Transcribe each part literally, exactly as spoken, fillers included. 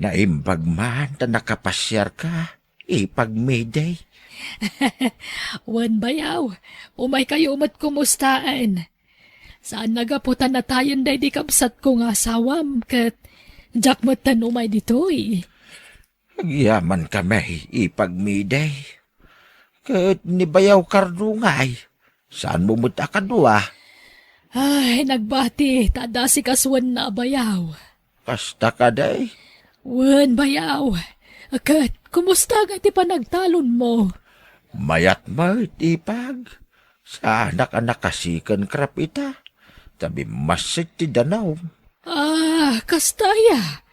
Naimbag man ta nakapasiarka, ipag Midi. Wen, bayaw, umaykayo met kumustaen. Saan a gapu ta natayen daydi kabsatko nga asawam, ket diak metten umay ditoy. Agyaman kami, ipag Midi. Ket ni bayaw Cardo ngay, saanmo met a kadua? Ay, nagbati, ta adda sikasuenna a bayaw. Kasta kadi? Wen, bayaw. Ket, kumusta nga ti panagtalonmo? Mayat met, ipag. Saanak a nakasiken krap ita. Ta bimmassit ti danum. Ah, kasta aya.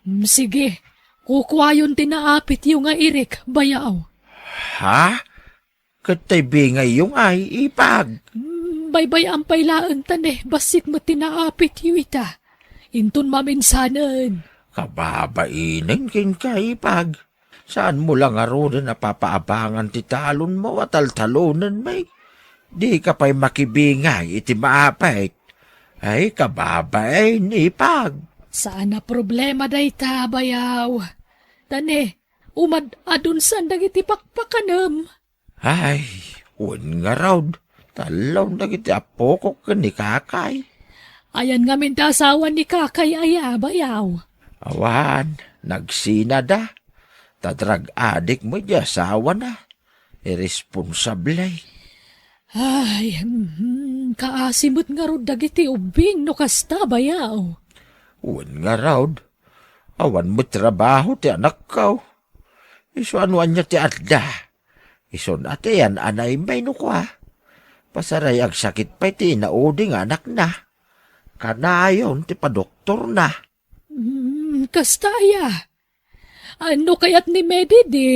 Mm, sige, kukuayon ti naapityo nga irik, bayaw. Ha? Ket tay bingayyo ngay, ipag? Mm, baybay-am pay laeng ta ne, bassit met ti naapityo ita. Inton maminsanen. Kababainen kenka, ipag. Saanmo la ngaruden a papaabangan ti talonmo a taltalonenmi? Dika pay makibingay iti maapit. Ay, kababain, ipag. Saan a problema dayta, bayaw. Ta ne, umad-adun san dagiti pakpakanem. Ay, wen ngarud, talon dagiti apokok ken ni kakay. Ayan ngamin ti asawa ni kakay aya, bayaw? Awan, nagsinada. Ta drug addict met ti asawana. Irresponsable. Ay, mhm, kaasi met ngarud dagiti ubbing no kasta, bayaw. Wen ngarud, awan met trabaho ti anakko. Isu a no ania ti adda. Isun a ti ayan-anaymi no kua. Pasaray agsakit pay ti inaudi nga anakna. Kanayon ti padoktorna. Mm, kasta aya. Ano kayat ni Medi di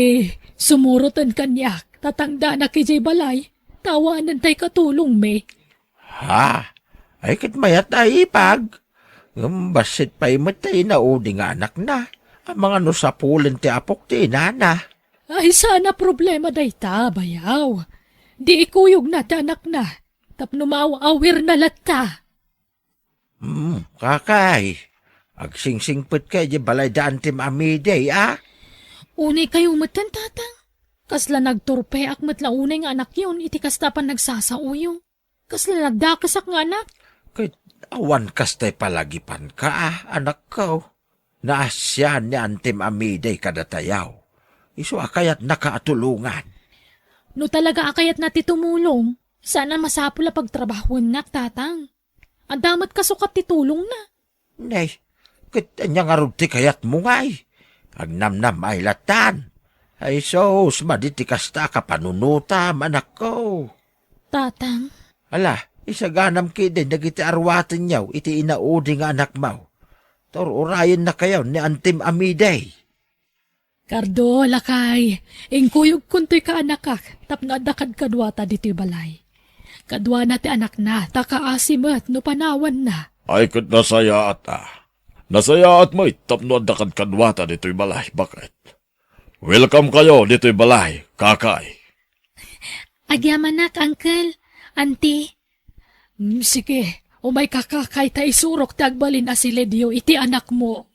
sumuroten kaniak, tatangdanak idiay balay, ta awanen tay katulongmi. Ha? Ay, ket mayat a ipag. Ngem bassit pay met ti inaudi nga anakna. Amangan no sapulen ti apok ti inana. Ay, saan a problema dayta, bayaw. Di ikuyogna ti anakna, tapno maaw-awirna latta. Hmm, kakay, agsingsingpetka idiay balay da Antim a Midi, a? Unay kayo metten, Tatang. Kasla nagturpeak met la unay nga anakyon iti kasta a panagsasaoyo. Kasla nagdakesak nga anak. Ket awan kastay palagipanka, a, anakko. Naasian ni Antim a Midi kadatayo. Isu a kayatnaka a tulongan. No talaga a kayatna ti tumulong, saan a masapul a pagtrabahuennak, Tatang. Adda met kasukat ti tulongna. Nay, ket ania ngarud ti kayatmo ngay? Agnamnam-ay lattan. Ay sus, madi ti kasta a kapanunotam, anakko. Tatang. Ala, isaganam ketdi dagiti aruatenyo iti inaudi nga anakmo. Ta ur-urayennakayo ni Antim a Midi. Cardo, lakay, inkuyogkon toy kaanakak tapno adda kadkaduata ditoy balay. Kaduana ti anakna, ta kaasi met no panawanna. Ay, ket nasayaat a. Nasayaat met tapno adda kadkaduata ditoy balay, baket. Welcome kayo ditoy balay, kakay. Agyamanak, uncle, auntie. Mm, sige, umayka, kakay, ta isurok ti agbalin a silidyo iti anakmo.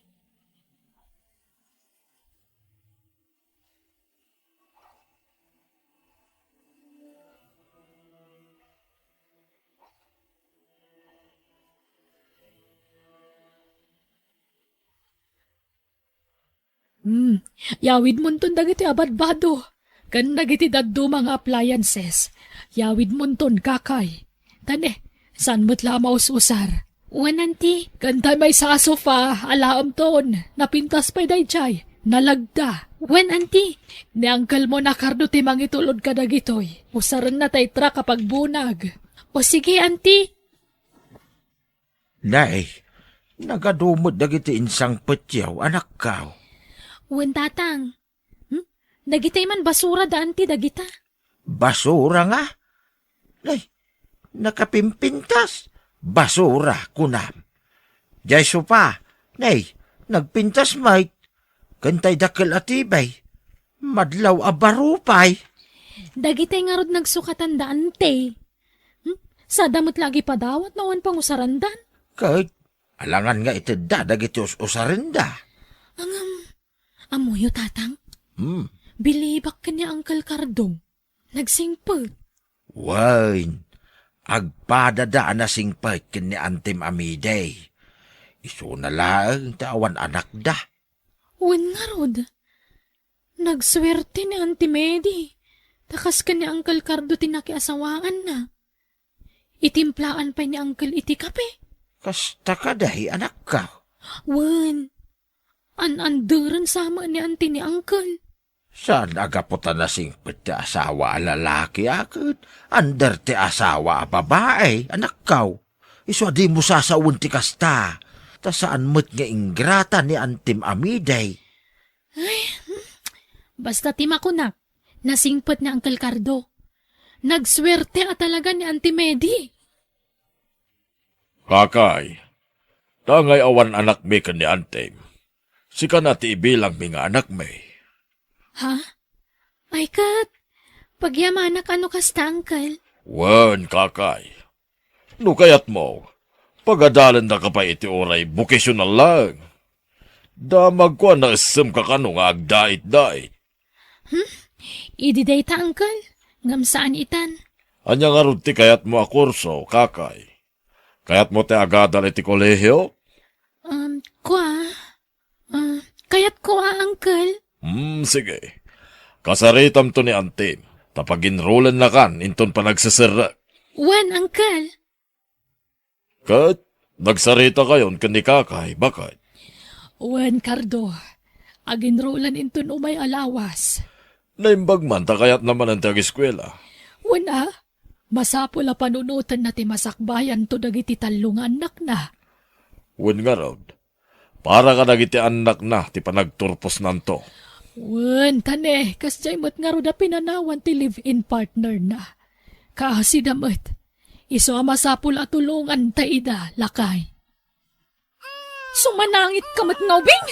Hmm, yawidmonton dagiti abadbado ken dagiti dadduma nga appliances. Yawidmonton, kakay. Ta ne, saan met la a maus-usar. Wen, auntie. Ken tay maysa a sofa a laemton, napintas pay daydiay, nalagda. Wen, auntie. Ni uncle mo na Cardo ti mangitulod kadagitoy. Usarenna tay truck a pagbunag. O sige, auntie. Nay, nagadu met dagiti insangpetyo, anakko. Wen, tatang. Hmm? Dagitay man basura da auntie dagita. Basura nga? Nay, nakapimpintas? Basura, kunam. Jay sofa, nay, nagpintas met. Ken tay dakkel a T V, madlaw a baro pay. Dagitay ngarud nagsukatan da auntie. Hmm? Sada met la agipadawat no awan pangusarandan. Ket alangan nga itedda dagiti us-usarenda. Ngem, Ammoyo, Tatang? Hmm. Bilibak ken ni Uncle Cardo. Nagsingpet. Wen, agpadada a nasingpet ken ni Antim Amidey. Isuna laeng ta awan anakda. Wen ngarud, nagsuerte ni Auntie Medi, ta kas ken ni Uncle Cardo ti nakiasawaanna. Itimplaan pay ni Uncle iti kape. Kasta kadi, anakko? Wen, an-anderen sa met ni Auntie ni Uncle. Saan a gapu ta nasingpet ti asawa a lalaki a ket under ti asawa a babae, anakko? Isu a dimo sasawen ti kasta, ta saan met nga ingrata ni Antim Amidey. Ay, hmm. Basta ti makunak, nasingpet ni Uncle Cardo. Nagsuerte a talaga ni Auntie Medi. Kakay, tangay awan anakmi ken ni Antim. Sika na ti ibilangmi nga anakmi. Ha? Ay ket, pagyamanak a no kasta, Uncle. Wen, Kakay. No kayatmo, pagadalennaka pay iti uray bokasional laeng. Damagko a naessemka kano nga agdait-dait. Hmm? Idi dayta, Uncle, ngem saan itan. Ania ngarud ti kayatmo a kurso, Kakay? Kayatmo ti agadal iti kolehio? Um, kua, ah, kayatko a, Uncle. Hmm, sige. Kasaritamto ni Antim, ta paginrulennakan inton panagseserrek. Wen, Uncle. Ket, nagsarita kayon ken ni Kakay, baket? Wen, Cardo. Aginrulan inton umay a lawas. Naimbag man ta kayatna manen ti agiskuela. Wen a, masapul a panunotenna ti masakbayanto dagiti tallo nga annakna. Wen ngarud, para kadagiti annakna ti panagturposnanto. Wen, ta ne, kasdiay met ngarud a pinanawan ti live-in partner na. Kaasida met, isu a masapul a tulonganta ida, lakay. Sumanangit ka met nga ubing?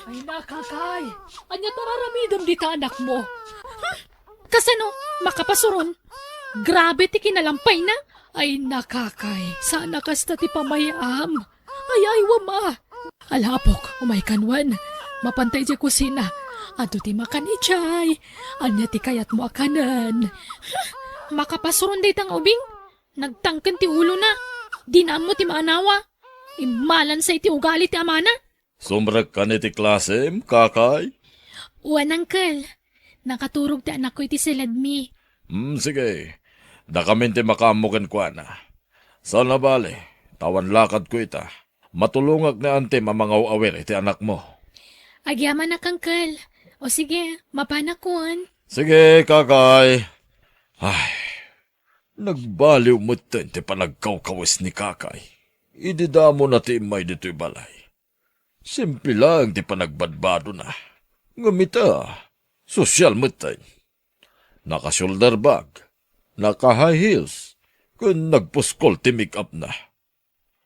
Ay, nakakay! Ania ti aramidem dita anakmo? Kasano? Makapasuron? Grabe ti kinalampayna. Ay, nakakay, saan a kasta ti pamayam. Ay, ay, wama. Alapok, umay kan wen. Mapanta idiay kusina. Adu ti makan idiay. Ania ti kayatmo a kanen? Makapasuron dayta nga ubing? Nagtangken ti ulona. Dina ammo ti maanawa. Immalansa iti ugali ti amana. Sumrekkan iti klasem, kakay? Wen, uncle. Nakaturog ti anakko iti siledmi. Hmm, sige. Dakamin ti makaammo kenkuana. Saan a bale, ta awan lakadko ita. Matulongak ni antim a mangaw-awir iti anakmo. Agyamanak, uncle. O sige, mapanakon. Sige, kakay. Ay, nagbaliw metten ti panagkawkawes ni kakay. Idi damo na ti immay ditoy balay. Simple laeng ti panagbadbadona. Ngem ita, sosyal metten. Naka-shoulder bag, naka-high heels, ken nagpuskol ti make-up na.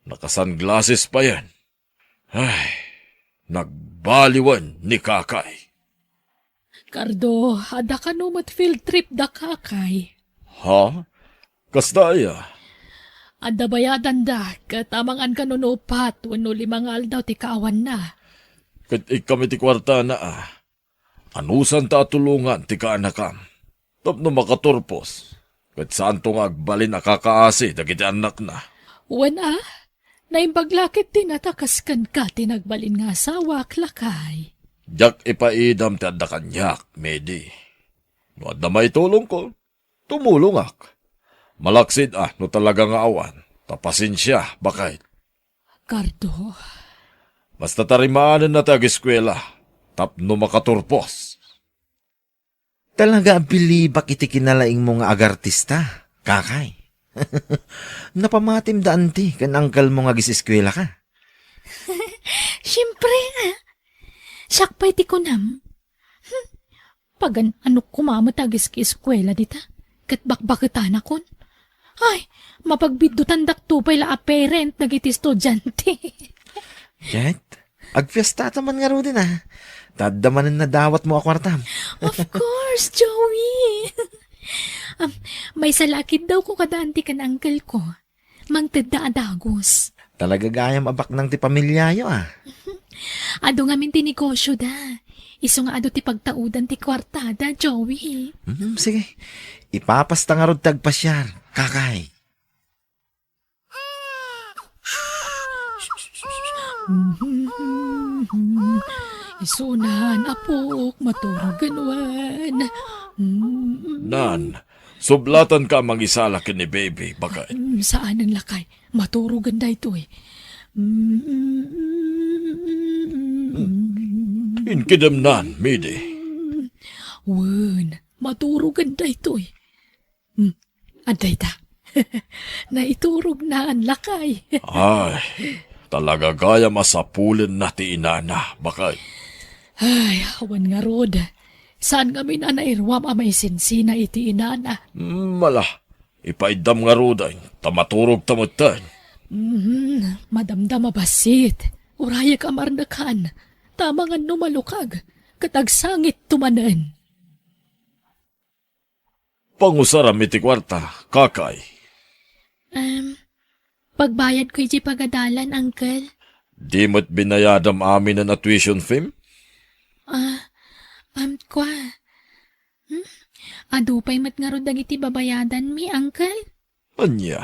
Naka-sunglasses payen. Ay, nagbaliwen ni kakay. Cardo, adda kano met field trip da kakay? Ha? Kasta aya? Adda bayadanda, ket amangan kano no upat wenno lima nga aldaw ti kaawanna. Ket ikkam iti kuartana, a. Anusanta a tulongan ti kaanakam tapno makaturpos, ket saanto nga agbalin a kakaasi dagiti annakna. Wen a, naimbag la ket ti natakas kenka ti nagbalin nga asawak, lakay. Diak ipaidam ti adda kaniak, Medi. No adda maitulongko, tumulongak. Malaksid a no talaga nga awan, ta pasensia, baket. Cardo. Basta tarimaanenna ti ageskuela tapno makaturpos. Talaga a bilibak iti kinalaingmo nga agartista, kakay. Napamatim da anti ken angkelmo nga agiseskuelaka. Siempre, ah. Siak pay ti kunam. Hmm. Pagan-anok koma met a agiseskuela dita, ket bakbaketanakon. Ay, mapagbiddutandak to pay la a parent dagiti estudiante. Ket, agfiestata man ngaruden a. Ta adda manen nadawatmo a kuartam. Of course, Joey. Am, maysa la a kiddawko kada anti ken uncle ko. Mangtedda a dagus. Talaga gayam a baknang ti pamiliayo, a. Adu ngamin ti negosyoda. Isu nga adu ti pagtaudan ti kuartada, Joey. Hmm, sige. Ipapasta ngarud ti agpasiar, kakay. Isunan, apok, maturogen wen. Nan, sublatanka a mangisala ken ni baby, baket. Mm, saanen lakay. Maturogen daytoy. Mm. Inkidem nan, Midi. Wen, maturogen daytoy. Hmm, adda ita. Naiturognan, lakay. Ay, talaga gayam a sapulenna ti inana, baket. Ay, awan ngarud. Saan ngamin a nairuam a maisinsina iti inana? Hmm, mala, ipaiddam ngaruden, ta maturogta metten. Mhm, madamdam a bassit. Urayek a marnekan. Ta amangan no malukag, ket agsangitto manen. Pangusaram iti kuarta, kakay. Em, pagbayadko iti pagadalan, uncle. Di met binayadam aminen a tuition fee? Ah, em, kua. Hmm? Adu pay met ngarud dagiti babayadanmi, uncle? Ania?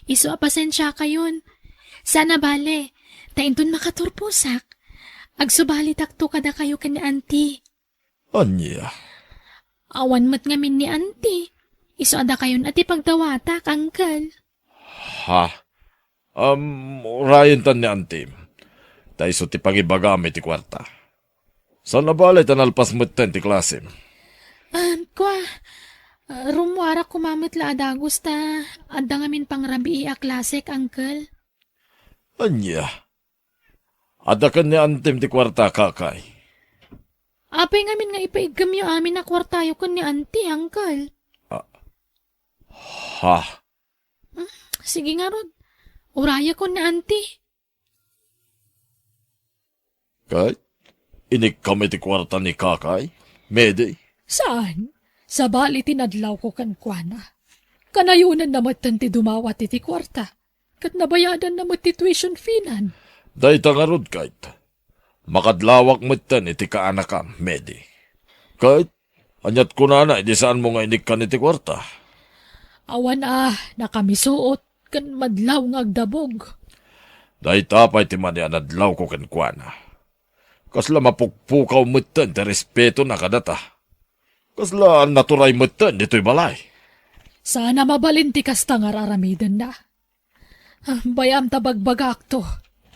Isu a pasensiakayon. Saan a bale, ta inton makaturposak, agsubalitakto kadakayo ken ni auntie. Ania? Awan met ngamin ni auntie. Isu a dakayon a ti pagdawatak, uncle. Ha? Um, urayen tan ni auntie. Ta isu ti pangibagam iti kuarta. Saan a bale ta nalpas metten ti klasem. Ah, kua, rummuarak koma met la a dagus ta adda ngamin pangrabii a klasek, uncle. Ania? Adda ken ni antem ti kuarta, kakay? Apay ngamin nga ipaiggemyo amin a kuartayo ken ni auntie, uncle? Ah. Ha? Hmm, sige ngarud. Urayakon ni auntie. Ket, inikkam iti kuarta ni kakay, Medi? Saan? Sabali ti nadlawko kenkuana. Kanayonanna metten ti dumawat iti kuarta. Ket nabayadanna met ti tuition fee-nan. Dayta ngarud, ket makadlawak metten iti kaanakam, Medi. Ket aniat kunana idi saanmo nga inikkan iti kuarta? Awan a, nakamisuot ken madlaw nga agdabog. Dayta pay ti mani a nadlawko kenkuana. Kasla mapukpukaw metten ti respetona kadata. Kasla naturay metten ditoy balay. Saan a mabalin ti kasta nga ar-aramidenna. Ah, bay-am ta bagbagakto.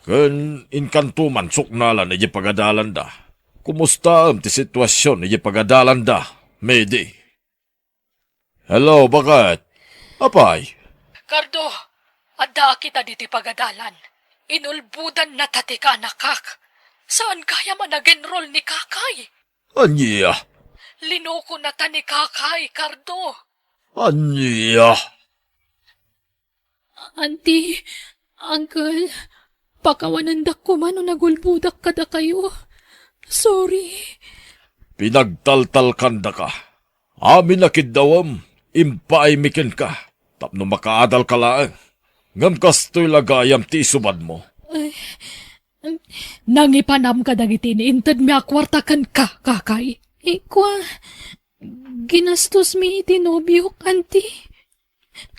Ken inkanto man suknalan idiay pagadalanda. Kumustaem ti situasion idiay pagadalanda, Medi? Hello, baket? Apay? Cardo, addaak ita ditoy pagadalan. Inulbodanna ta ti kaanakak. Saan gayam a nag-enroll ni kakay? Ania? Linokona ta ni kakay, Cardo. Ania? Auntie, uncle, pakawanendak koma no nagulbodak kadakayo. Sorry. Pinagtaltalkandaka. Amin a kiddawem, impaaymi kenka, tapno makaadalka laeng. Ngem kastoy la gayam ti isubadmo. Ay, nangipanam kadagiti inintedmi a kuarta kenka, kakay. Ikua, ginastosmi iti nobiok, auntie.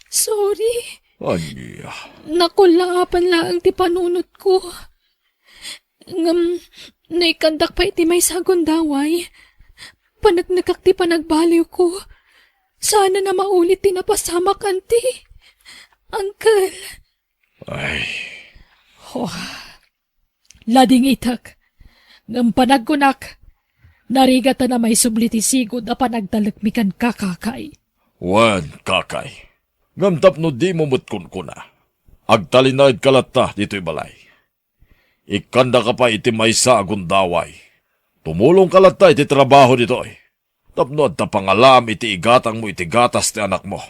Sorry. Ania? Nakullaapan laeng ti panunotko. Ngem, naikkandak pay iti maysa a gundaway. Paneknekak ti panagbaliwko. Saan a maulit ti napasamak, auntie. Uncle. Ay. Oh. Ladingitek. Ngem panagkunak, narigat a maisubli ti sigud a panagtalekmi kenka, kakay. Wen, kakay. Ngem tapno dimo met kunkuna, agtalinaedka latta ditoy balay. Ikkandaka pay iti maysa a gundaway. Tumulongka latta iti trabaho ditoy. Tapno adda pangalaam iti igatangmo iti gatas ti anakmo.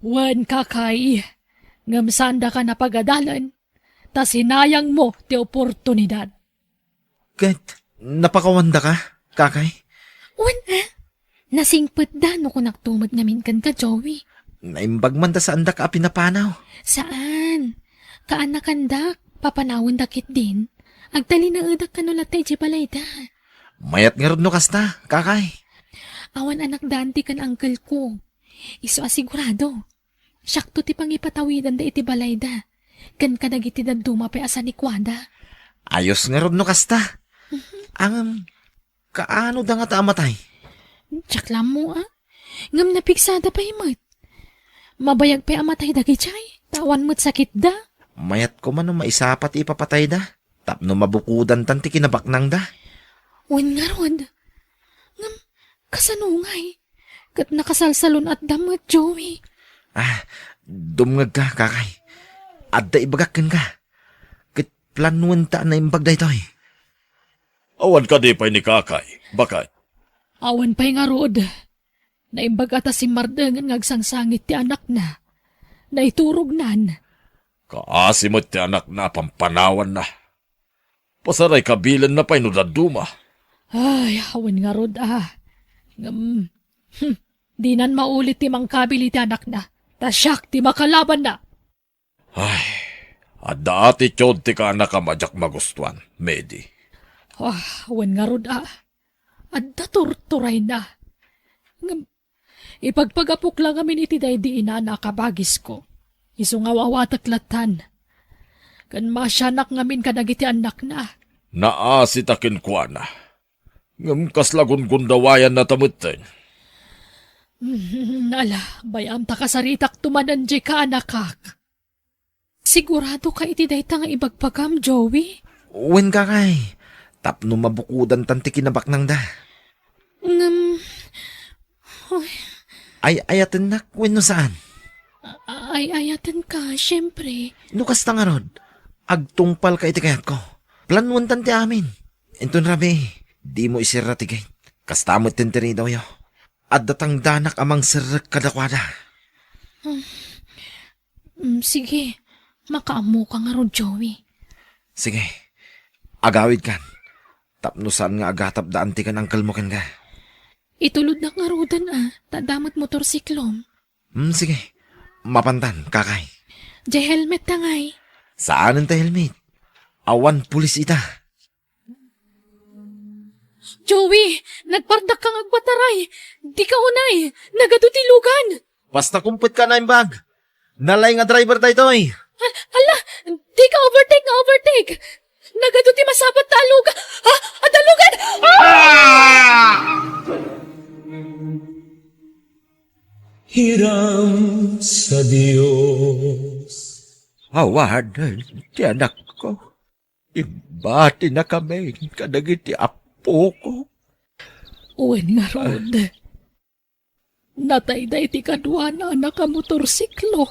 Wen, kakay, ngem saandaka a pagadalen, ta sinayangmo ti oportunidad. Ket napakawandaka, kakay? Wen, a? Nasingpetda no kunakto met ngamin kenka, Joey. Naimbag man ta saandak a pinapanaw. Saan? Kaanakandak, papanawenda ketdin. Agtalinaedak kano latta idiay balayda. Mayat ngarud no kasta, kakay. Awan anakdan ti ken uncle ko. Isu a sigurado. Siakto ti pangipatawidanda iti balayda. Ken kadagiti dadduma pay a sanikuada. Ayos ngarud no kasta. Ngem, kaano da ngata a matay? Diak la ammo, a. Ngem napigsada pay met. Mabayag pay a matay dagidiay, ta awan met sakitda. Mayat koma no maisapa ti ipapatayda, tapno mabukodantan ti kinabaknangda. Wen ngarud. Ngem, kasano ngay? Ket nakasalsalun-atda met, Joey. Ah, dumngegka, kakay. Adda ibagak kenka. Ket planuenta a naimbag daytoy. Awan kadi pay ni kakay, baket? Awan pay ngarud. Naimbag a ta simmardengen nga agsangsangit ti anakna. Naiturognan. Kaasi met ti anakna a pampanawanna. Pasaray kabilenna pay no dadduma. Ay, awan ngarud, a. Ngem, hmm, dinan maulit ti mangkabil iti anakna. Ta siak ti makalabanna. Ay, adda attitude ti kaanakam a diak magustuan, Medi. Ah, wen ngarud, a. Adda turturayna. Ngem, ipagpagapok la ngamin iti daydi inana a kabagisko. Isu nga awatek lattan. Ken maasianak ngamin kadagiti annakna. Naasita kenkuana. Ngem kasla gunggundawayannata metten. Mm, ala, bay-am ta kasaritakto manen diay kaanakak. Sigurado ka iti dayta nga ibagbagam, Joey? Wen, kakay, tapno mabukodantan ti kinabaknangda. Ngem, oy. Ay-ayatennak wenno saan? A-, ay-ayatenka, siempre. No kasta ngarud, agtungpalka iti kayatko. Planuentan ti amin. Inton rabii, dimo iserra ti gate. Kasta met ti ridoyo. Adda tangdanak a mangserrek kadakuada. Hmm. Mm, sige. Makaammoka ngarud, Joey. Sige. Agawidkan. Tapno saan nga agatap da anti ken uncle mo kenka. Itulodnak ngaruden, a, ta adda met motorsiklom. Hmm, sige. Mapantan, kakay. Diay helmet ta ngay. Saanen ta helmet? Awan pulis ita. Joey, nagpardakka nga agbataray. Dika unay. Nagadu ti lugan. Basta kumpet ka naimbag. Nalay nga driver daytoy. A-, ala, dika overtake nga overtake. Nagadu ti masabat ta aluga. Ah, adda lugan! Ah! Hiram sa Dios. Awanen ti anakko. Imbatinak amin kadagiti appoko. Wen ngarud. Natayda iti kaduana a nakamotorsiklo.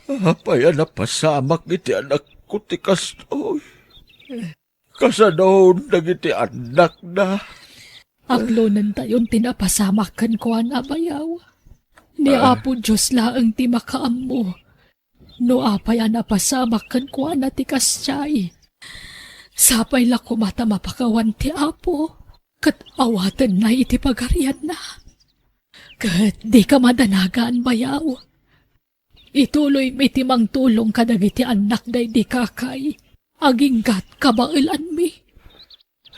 Apay a napasamak iti anakko ti kastoy? Kasanon dagiti annakna? Aglonentayon ti napasamak kenkuana, bayaw. Ni Ah. Apo Dios laeng ti makaammo. No apay a napasamak kenkuana ti kasdiay, sapay la koma ta mapakawan ti Apo, ket awatenna iti pagarianna. Ket dika madanagan, bayaw. Ituloymi ti mangtulong kadagiti annak daydi kakay, aginggat kabaelanmi.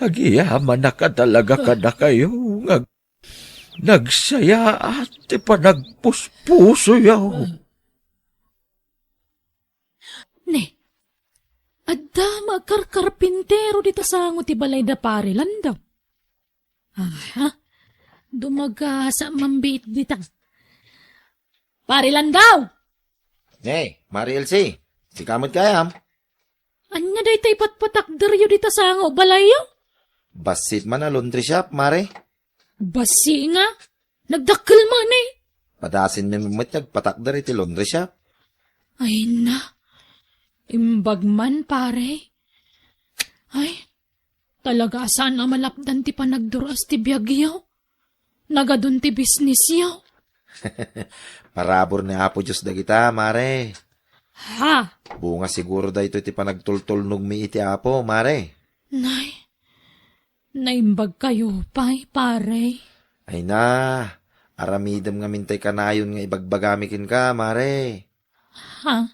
Agiyamanak a talaga kadakayo nga nagsayaat ti panagpuspusoyo. Ne, adda nga karkarpintero dita sango ti balay da Pare Landau. Aha, dumagasa mambiit dita. Pare Landau! Hey, Mare Elsie, sika met gayam? Ania dayta ipatpatakderyo dita sango balayyo? Bassit man a laundry shop, Mare. Bassit nga? Nagdakkel man eh. Padasin mi met nga agpatakder iti laundry shop. Ay na. Imbag man, pare. Ay, talaga a saan a malapdan ti panagdur-as ti biagyo. Nagadun ti bisnisyo. Parabur ni Apo Dios dagita, Mare. Ha? Bunga siguro daytoy ti panagtultulnogmi iti Apo, Mare. Nay, naimbagkayo pay, pare. Ay na, aramidem ngamin tay kanayon nga ibagbagami kenka, Mare. Ha?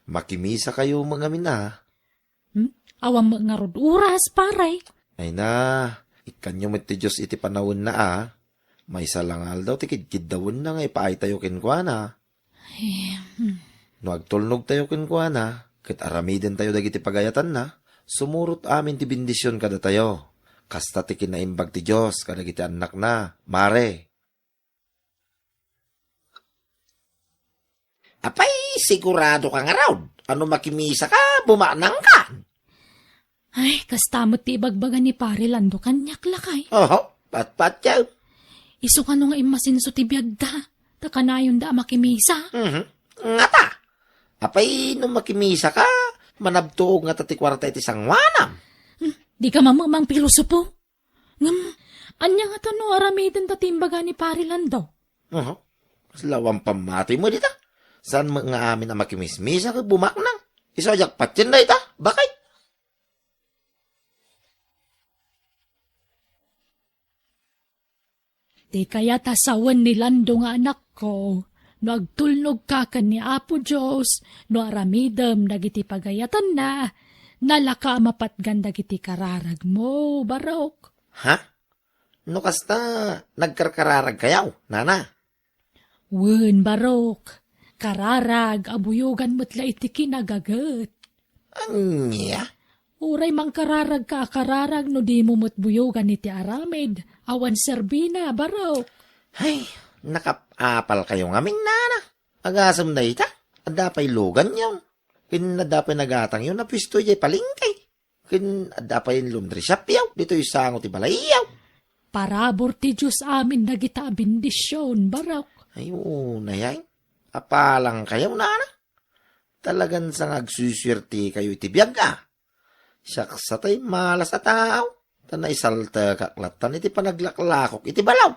Makimisakayo met ngamin a. Hmm? Awan met ngarud oras, pare. Ay na, ikkanyo met ti Dios iti panawenna a. Maysa la nga aldaw ti kidkiddawenna nga ipaaytayo kenkuana. Ay, hmm. No agtulnogtayo kenkuana, ket aramidentayo dagiti pagayatanna, sumurot amin ti bendision kadatayo. Kasta ti kinaimbag ti Dios kadagiti annakna, mare. Apay, sigurado ka ngarud? Ano makimisaka, bumaknangka? Ay, kasta met ti ibagbaga ni Pare Lando kaniak, lakay. Oho, patpatyaw. Isu kano nga immasinso ti biagda, ta kanayonda a makimisa. Mhm. Ngata, apay no makimisaka, manabtuog ngata ti kuarta iti sangoanam. Hmm, di ka mamamang pilosopo. Ngem, ania ngata no aramidenta ti imbaga ni Pare Lando? Aha. Kasla awan pammati met dita. Saan met nga amin a makimismisa ket bumaknang? Isu a diak patien dayta, bakay? Ti kayat a sawen ni Lando nga anakko, no agtulnogka ken ni Apo Dios, no aramidem dagiti pagayatanna, nalaka a mapatgan dagiti kararagmo, Barok. Ha? No kasta, nagkarkararagkayo, nana? Wen, Barok. Kararag a buyogan met la iti kinagaget. Ania? Uray mangkararagka a kararag no dimo met buyogan iti aramid, awan serbina, Barok. Ay, nakap-apalkayo ngamin, nana. Agasem dayta, adda pay luganyo. Ken adda pay nagatangyo a puesto idiay palengke. Ken adda pay laundry shopyo, ditoy sango ti balayyo. Parabur ti Dios amin dagita a bendision, Barok. Ay, unay, ay. Apalangkayo, nana. Talagan sa nga agsusuertekayo iti biag, a. Siak sa tay malas a tao, ta naisaltekak lattan iti panaglaklakok iti balaw.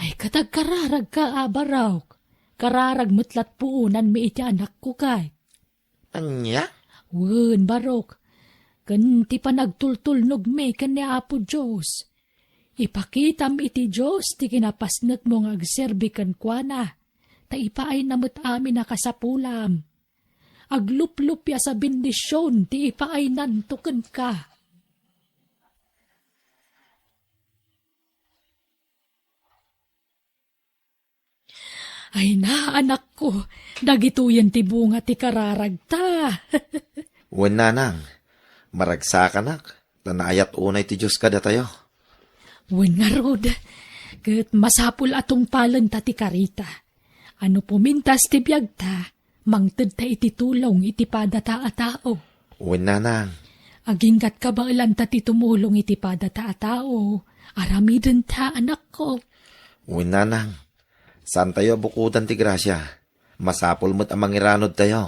Ay, ket agkararagka a, Barok. Kararag met lat puonanmi iti anakko, kay. Ania? Wen, Barok. Ken ti panagtultulnogmi ken ni Apo Dios. Ipakitam iti Dios ti kinapasnekmo nga agserbi kenkuana, ta ipaayna met amin a kasapulam. Agluplupias a bendision ti ipaaynan to kenka. Ay na, anakko, dagitoyen ti bunga ti kararagta. Wen, nanang, maragsakanak, ta naayat unay ti Dios kadatayo. Wen ngarud, ket masapul a tungpalenta ti karita. A no pumintas ti biagta, mangtedta iti tulong iti padata a tao. Wen, nanang. Aginggatka baelanta ti tumulong iti padata a tao. Aramidenta, anakko. Wen, nanang. Saantayo a bukodan ti grasia. Masapul met a mangiranudtayo.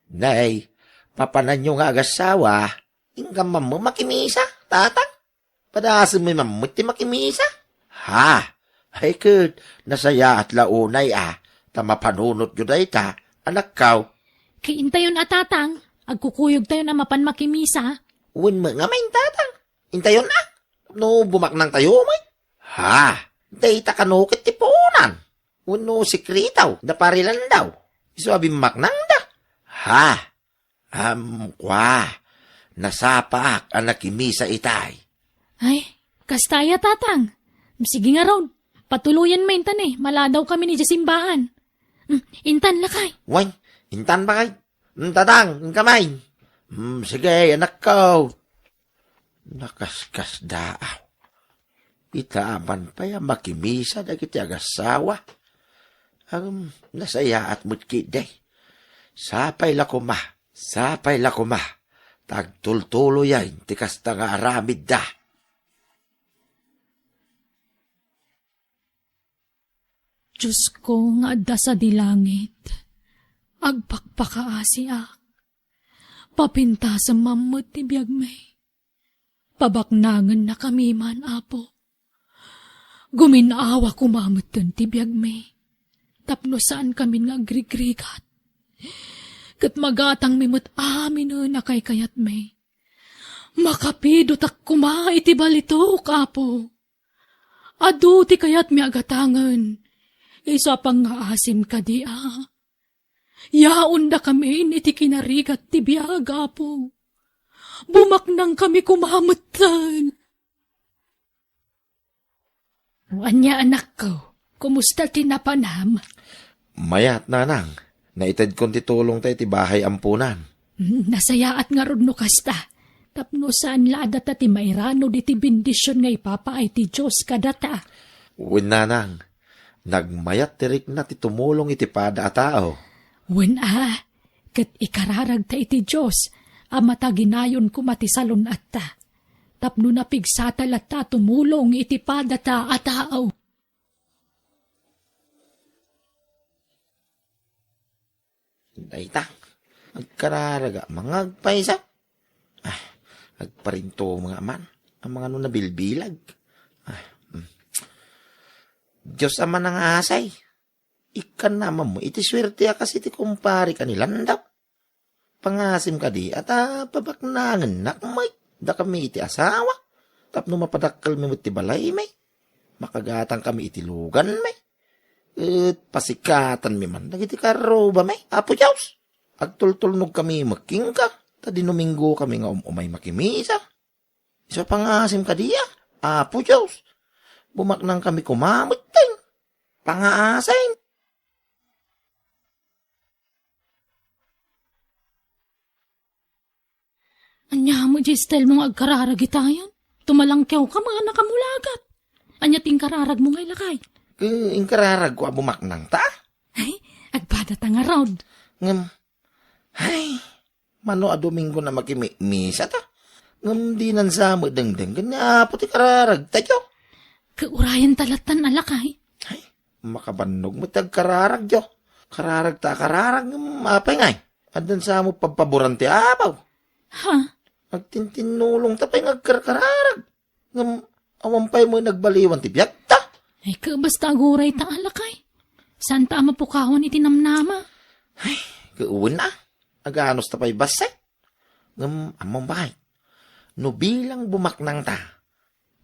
Nay, papananyo nga agassawa, inka mammo makimisa, tatang? Padasemmi mammet ti makimisa? Ha? Ay ket, nasayaat la unay a, ta mapanunotyo dayta, anakkaw. Kay intayon a, tatang, agkukuyogtayon a mapan makimisa. Wen met ngamin, tatang. Intayon a, no bumaknangtayo met. Ha? Dayta kano ket ti puonan? Wenno sekreto da Pari Landaw? Isu a bimmaknangda? Ha? Am, kua, nasapaak a nakimisa itay. Ay, kasta aya, tatang. Sige ngarud, patuloyenmi intan, eh, maladawkami idiay simbaan. Mm, intan, lakay. Wen, intan, bakay. Mm, tatang, inka manen. Mm, sige, anakko. Nakaskasdaaw. Ita aman pay a makimisa dagiti agassawa. Ngem, nasayaat met ketdi. Sapay la koma, sapay la koma, ta agtultuloyen ti kasta nga aramidda. Diosko nga adda sadi langit, agpakpakaasiak. Papintasem mammet ti biagmi. Pabaknangennakami man, Apo. Gumin-awa koma metten ti biagmi, tapno saankami nga agrigrigat. Ket magatangmi met aminen a kaykayatmi. Makapidotak koma iti balitok, Apo. Adu ti kayatmi a gatangen, isu a pangngaasim kadi a. Yaondakamin iti kinarigat ti biag, Apo. Bumaknangkami koma metten. Ania, anakko? Kumusta ti napanam? Mayat, nanang. Naitedkon ti tulongta iti bahay amponan. Hmm, nasayaat ngarud no kasta. Tapno saan la a data ti mairano diti bendision nga ipapaay ti Dios kadata. Wen, nanang, nagmayat ti rikna ti tumulong iti pada a tao. Wen a, ket ikararagta iti Dios a mataginayon koma ti salun-atta. Tapno napigsata latta a tumulong iti padata a tao. Dayta, agkararaga, mangagpaysa. Ah, agparinto mga aman, ang mga no nabilbilag. Ah, mm. Diyos a manangasay, ikkan naman mo, iti swerte a kasi ti kumpari ka ni Landap. Pangasim kadi, ata pabaknangennak, may, dakami iti asawa. Tapno mapadakkelmi met ti balaymi. Makagatang kami iti luganmi. Et pasikatanmi man dagiti karrubami, Apo Dios. Agtultulnog kami met kenka, ta dinuminggo kami nga um-umay makimisa. Isu pangasim kadi a, Apo Dios. Bumaknang kami koma metten. Pangaasim. Ania met diay style mo nga agkararag itayon? Tumalangkew ka, mga nakamulagat. Ania ti inkararag mo ngay, lakay? Ket inkararag ko a bumaknang ta. Ay, agpada ta ngarud. Ngem, ay, mano a Domingo na makimimisa ta. Ngem dinan sa met dengdeng ken ni Apo ti kararag tayo. Ket urayen ta lattan a lakay. Ay, makabannog met ti agkararag, Diyo. Kararag ta a kararag, ngem apay ngay? Addan sa mo pabpaboran ti Apo. Ha? Agtintinnulong ta pay nga agkarkararag. Ngem awan pay mo nagbaliwan ti biagta. Ay, ket basta aguray ta a lakay. Saan ta a mapukawan iti namnama? Ay, ket wen a. Aganus ta pay bassit. Ngem ammom pay. No bilang bumaknang ta,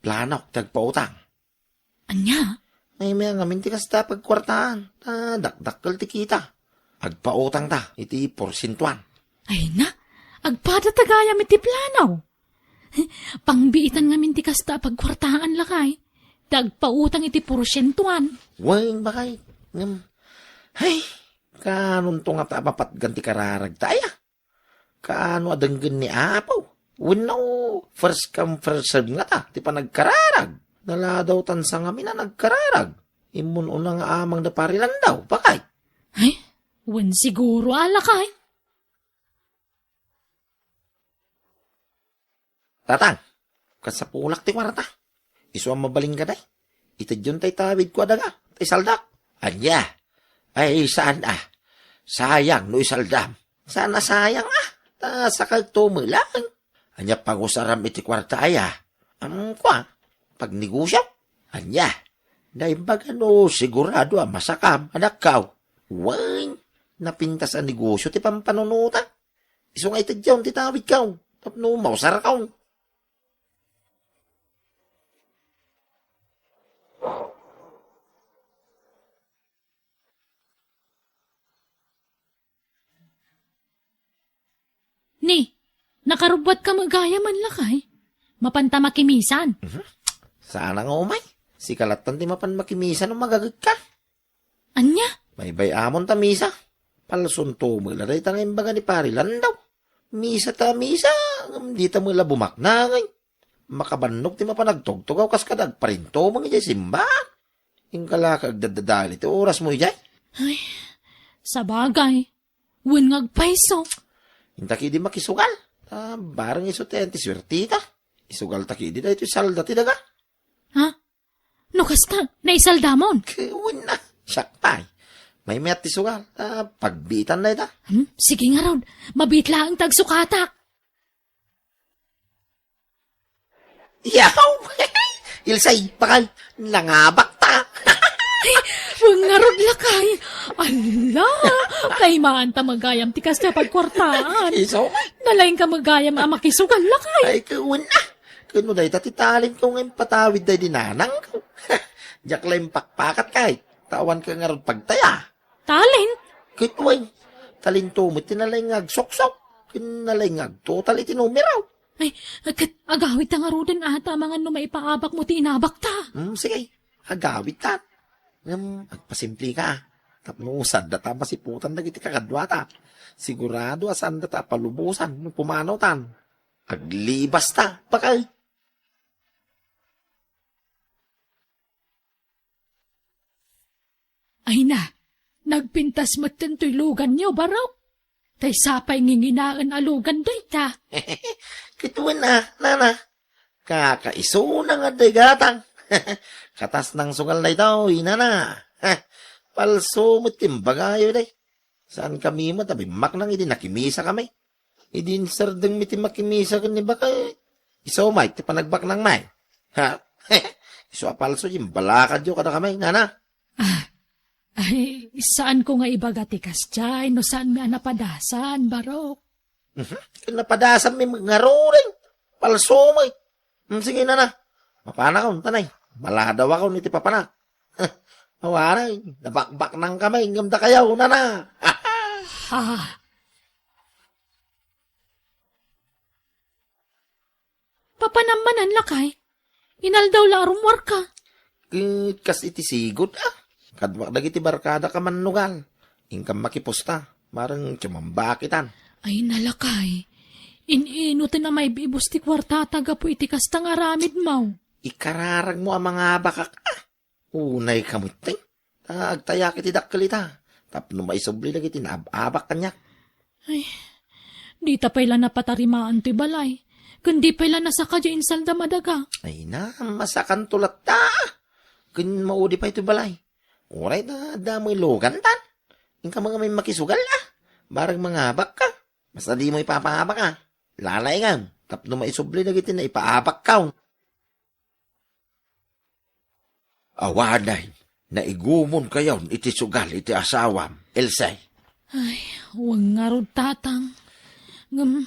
planok ti agpautang. Ania? Maymayat ngamin ti kasta a pagkuartaan, ta dakdakkel ti kita. Agpautang ta iti porsientuan. Ay na, agpada ta gayam iti plano. Pangbiitan ngamin ti kasta a pagkuartaan, lakay. Ta agpautang iti porsientuan. Wen, bakay. Ngem, ay, kanunto nga ta mapatgan ti kararag ta aya? Kaano a denggen ni Apo? Wenno first come, first serve ngata ti panagkararag? Naladaw tan sangamin a nagkararag. Immun-una nga amang da parilandaw, bakay? Ay, wen siguro a lakay. Tatang, kasapulak ti kuarta. Isu a mabalin ka, day. Itedyon tay tawid ko a daga, tay saldak. Ania? Ay, saan a? Sayang no isaldam. Saan a sayang a? Ta sakagto met laeng. Ania pangusaram iti kuarta aya? Am, kua, pagnegosio? Ania? Naimbag a no sigurado a masakam, anakkaw. Wen, napintas a negosio ti pampanunotan. Isu nga itedyon ti tawidkaw, tapno mausarkaw. Ni, nakarubbuatka met gayam, lakay? Mapanta makimisan? Mhm. Saan a nga umay. Sika lattan ti mapan makimisan no magagetka. Ania? Baybay-amon ta misa. Palsunto met la dayta nga imbaga ni Pari Landaw. Misa ta misa, ngem dita met la bumaknangen. Makabannog ti mapan agtugtugaw kas kada agparintumeng idiay simbahan. Inka la ket agdaddadael iti orasmo idiay. Ay, sabagay. Wen nga agpayso. Inta ketdi makisugal. Ta bareng isu ti ayan ti suerteta. Isugalta ketdi daytoy salda ti daga. Ha? No kasta, naisaldamon? Ket wen a, siak pay. Maymayat ti sugal, ta pagbiitan dayta. Hmm, sige ngarud, mabiit laeng ta agsukatak. Yaw! Ilsay, bakay, nangabak ta. Ay, wen ngarud, lakay. Ala, kaimaanta met gayam ti kasta a pagkuartaan. Isu? Nalaingka met gayam a makisugal, lakay. Ay, ket wen a. Ket no dayta ti talentko nga impatawid daydi nanangko. Diak la impakpakat kay, ta awanka ngarud pagtaya. Talent? Ket wen, Talinto met ti nalaing nga agsuksok, ken nalaing nga agtotal iti numero. Ay, ket agawidta ngaruden a ta amangan no maipaabakmo ti inabakta. Hmm, sige, agawidtan. Ngem agpasimpleka, tapno saanda ta masiputan dagiti kakaduata. Sigurado a saanda ta palubosan no pumanawtan. Aglibasta, bakay. Ay na, nagpintas metten toy luganyo, Barok. Tay sapay nginginaen a lugan dayta. Ket wen a, nana. Kakaisuna nga dayta gatang. Katas nangsugal daytoy, nana. Palso met ti imbagayo, day. Saankami met a bimmaknang idi nakimisakami. Idi insardengmi ti makimisa ken ni bakay, isu met ti panagbaknangmi. Ha? Isu a palso ti imbalakadyo kadakami, nana. Ah, ay, saanko nga ibaga ti kasdiay no saanmi a napadasan, Barok. Mhm. Napadasanmi ngaruden. Palsomi. Hmm, sige, nana. Mapanakon, tanay. Maladawakon iti papanak. Awaray, nabakbaknangkami ngem dakayo, nana. Ha? Papanam manen, lakay? Inaldaw la a rummuarka. Ket kas iti sigud, ah. Kaduak dagiti barkadak a mannugal. Inkam makipusta, mareng tumambakitan. Ay, nalakay. In-ino ti namaibibus ti kuartata gapu iti kasta nga aramidmo? Ikararagmo a mangabakak, ah. Unay ka met, ta agtayak iti dakkel ita, tapno maisubli dagiti naab-abak kaniak. Ay, dita pay la napatarimaan ti balay, ken di pay la nasaka diay insaldam a daga. Ay na, masakanto latta. Ken maudi pay ti balay. Uray ta adda met lugantan. Inka nga makisugal, ah. Bareng mangabak ka. Basta dimo ipapaabak, ah. Lalaingam, tapno maisubli dagiti naipaabak ka. Awanen, naigumonkayon iti sugal iti asawam, Else. Ay, wen ngarud, Tatang. Ngem,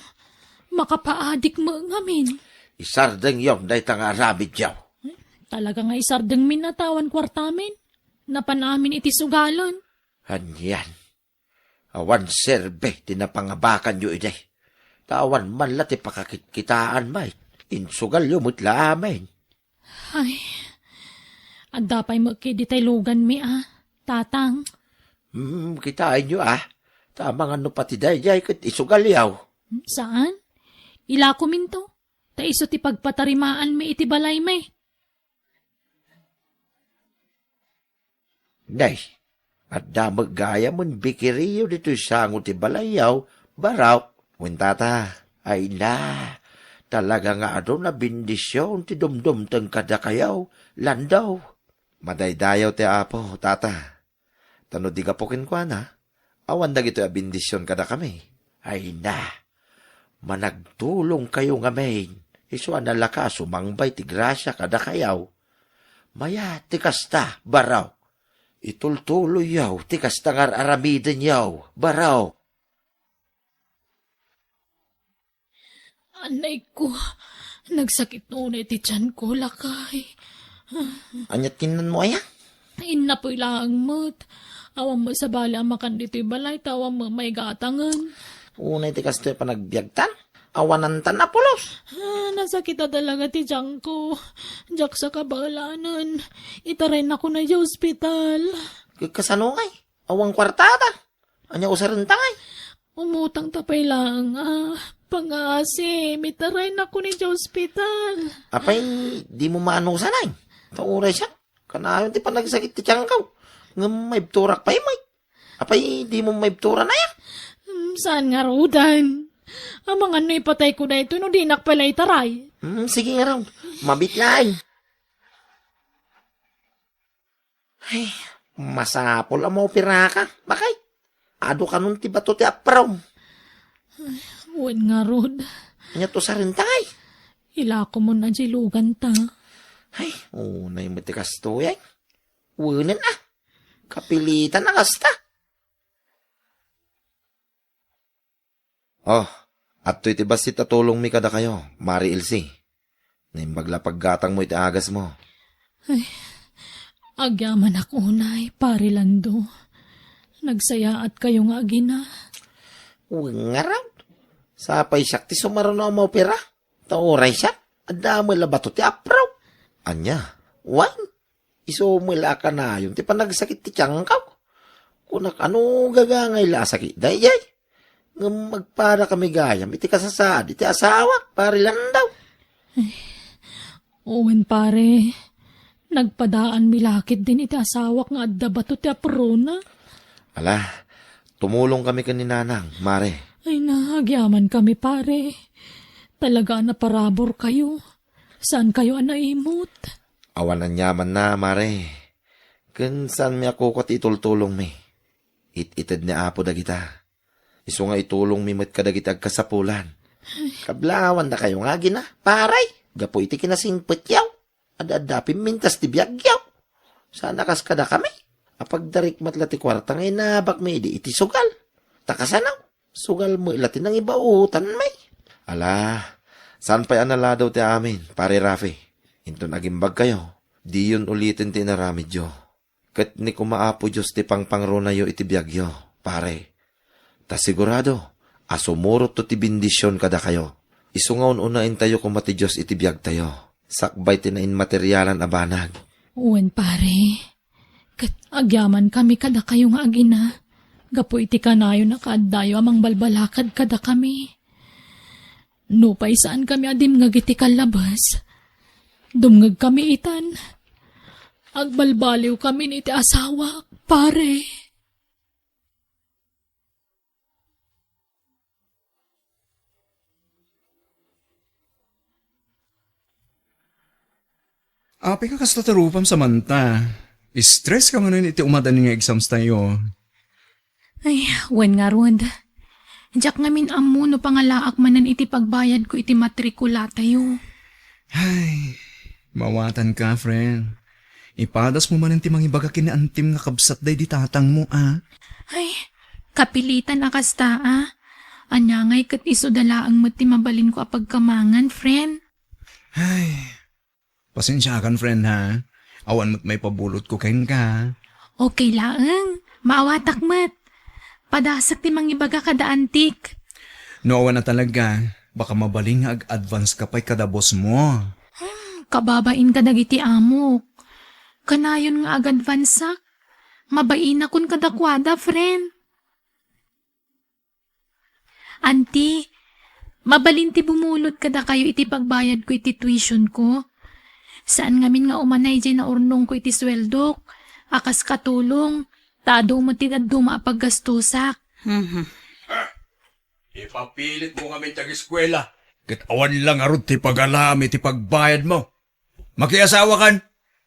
makapaadik met ngamin. Isardengyon dayta nga aramidyo. Talaga nga isardengmin a ta awan kuartamin. Napan amin iti sugalen. Anian? Awan serbi ti napangabakanyo idi. Ta awan man la ti pakakitkitaanmi. Insugalyo met la amin. Ay, adda pay met ketdi tay luganmi, a, Tatang. Hmm, kitaenyo, a. Ta amangan no pati daydiay ket isugalyo. Saan? Ilakominto. Ta isu ti pagpatarimaanmi iti balaymi. Nay, adda met gayamen bikiriyo ditoy sango ti balayyo, Barok. Wen, Tata, ay na, talaga nga adu a bendision ti dumdumteng kadakayo, Lando. Madaydayaw ti Apo, Tata. Ta no di gapu kenkuana, awan dagitoy a bendision kadakami. Ay na, managtulongkayo ngamin, isu a nalaka a sumangbay ti grasia kadakayo. Mayat ti kasta, Barok. Itultuloyyo ti kasta nga ar-aramidenyo, Barok. Anayko, nagsakit unay ti tianko, lakay. Aniat kinnanmo aya? Innapoy laeng met. Awan met sabali a makan ditoy balay ta awan met maigatangen. Unay ti kastoy a panagbiagtan? Awanantan a pulos. Ah, nasakit a talaga ti tianko. Diak sa kabaelanen. Itaraynako na idiay ospital. Kasano ngay? Awan kuartada. Ania usarenta ngay? Umutang ta pay laeng, a, pangasim, itaraynako idiay ospital. Apay, dimo maanusan ay? Ta uray siak, kanayon ti panagsakit ti tianko. Ngem maibturak pay met. Apay, dimo maibturan aya? Hmm, saan ngaruden? Amangan no ipatayko daytoy no dinak pay la itaray. Hmm, sige ngarud. Mabiit laeng. Ay, masapul a maoperaka, bakay. Adu kanon ti bato ti aprom. Ay, wen ngarud. Ania to sarentay? Ilakomon a dilugan ta. Ay, unay met ti kastoy, ay. Wenen a. Kapilitan a kasta. Oh, adtoy ti bassit a tulongmi kadakayo, Mari Elsie. Naimbag la paggatangmo iti agasmo. Ay, agyamanak unay, Pari Lando. Nagsayaatkayo nga agina. Wen ngarud. Sapay siak ti sumaruno a maopera. Ta uray siak, adda met la bato ti apro. Ania? Wen, isu met la a kanayon ti panagsakit ti tiangko. Kunak, ano gagangay la a sakit daydiay? Ngem agpada kami gayam iti kasasaad iti asawak, Pare Landau. Wen, pare, nagpadaanmi la ketdin iti asawak nga adda bato ti aprona. Ala, tumulong kami ken ni Nanang, Mare. Ay na, agyaman kami, pare. Talaga a naparaburkayo. Saankayo a naimot? Awan aniamanna, Mare. Ken saanmi a kukua ti itultulongmi. It-ited ni Apo dagita. Isu nga itulongmi met kadagiti agkasapulan. Kablawandakayo nga agina, pare, gapu iti kinasingpetyo. Adda-adda pimmintas ti biagyo. Saan a kas kadakami. Apagdarik met la ti kuarta nga inabakmi idi iti sugal. Ta kasano? Sugal met la ti nangibaotanmi. Ala, saan pay a naladaw ti amin, Pare Rafi? Inton agimbagkayo, diyon uliten ti inaramidyo. Ket ni koma Apo Dios ti pangpangrunayo iti biagyo, pare. Ta sigurado a sumurotto ti bendision kadakayo. Isu nga un-unaentayo koma ti Dios iti biagtayo, sakbay ti nainmaterialan a banag. Wen, pare. Ket agyamankami kadakayo nga agina, gapu iti kanayon a kaaddayo a mangbalbalakad kadakami. Nupay saankami a dimngeg iti kallabes, dumngegkami itan. Agbalbaliwkamin iti asawak, pare. Apay nga kasta ti rupam, Samantha? Stress ka manen iti umadan nga exams tayo. Ay, wen ngarud. Diak ngamin ammo no pangalaak manen iti pagbayadko iti matrikulatayo. Ay, mawatanka, friend. Ipadas mo manen ti mangibaga ken ni antim nga kabsat daydi tatangmo, a? Ay, kapilitan a kasta, a. Ania ngay ket isuda laeng met ti mabalinko a pagkamangan, friend. Ay, pasensiakan, friend, ha? Awan met maipabulotko kenka. Okay laeng. Maawatak met. Padasek ti mangibaga kada antik. No awan a talaga, baka mabalin nga ag-advance ka pay kada boss mo. Hmm, kababain kadagiti amok. Kanayon nga ag-advanceak. Mabainakon kadakuada, friend. Anti, mabalin ti bumulod kadakayo iti pagbayadko iti tuitionko. Saan ngamin nga umanay diay naurnongko iti sueldok, a kas katulong, ta adu met ti dadduma a paggastosak. Mhm. Ipapilit mo ngamin ti ageskuela, ket awan la ngarud ti pagalaam iti pagbayadmo. Makiasawakan,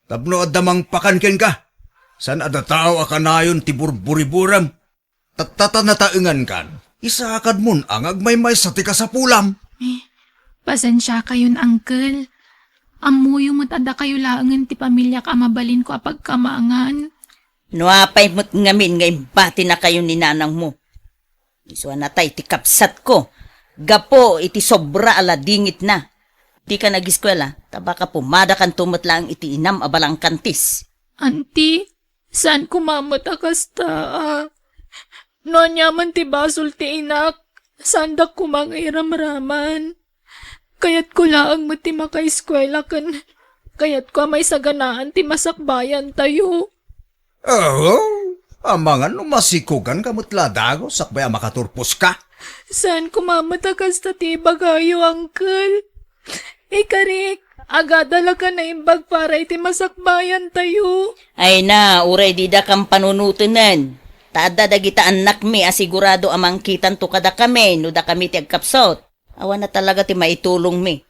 tapno adda mangpakan kenka. Saan a dataaw a kanayon ti burburiburam. Tatta ta nataengankan, isakadmon a nga agmaymaysa ti kasapulam. Eh, pasensiakayon, uncle. Ammoyo met a dakayo laengen ti pamiliak a mabalinko a pagkamangan. No apay met ngamin nga imbatinakayo ni nanangmo, isu a natay ti kabsatko gapu iti sobra a ladingitna. Dika nag-eskuela, ta baka pumadakanto met laeng iti inam a balangkantis. Anti, saan koma met a kasta, a? No aniaman ti basol ti inak, saandak koma nga iramraman. Kayatko laeng met ti makaeskuela ken kayatko a maisaganaan ti masakbayantayo. Oo, amangan no masikoganka met la a dagus sakbay a makaturposka. Saan koma met a kasta ti ibagayo, uncle. Ikarik, agadalaka naimbag para iti masakbayantayo. Ay na, uray dida kam panunotenen. Ta adda dagita annakmi a sigurado a mangkitanto kadakami no dakami ti agkapsut. Awan a talaga ti maitulongmi.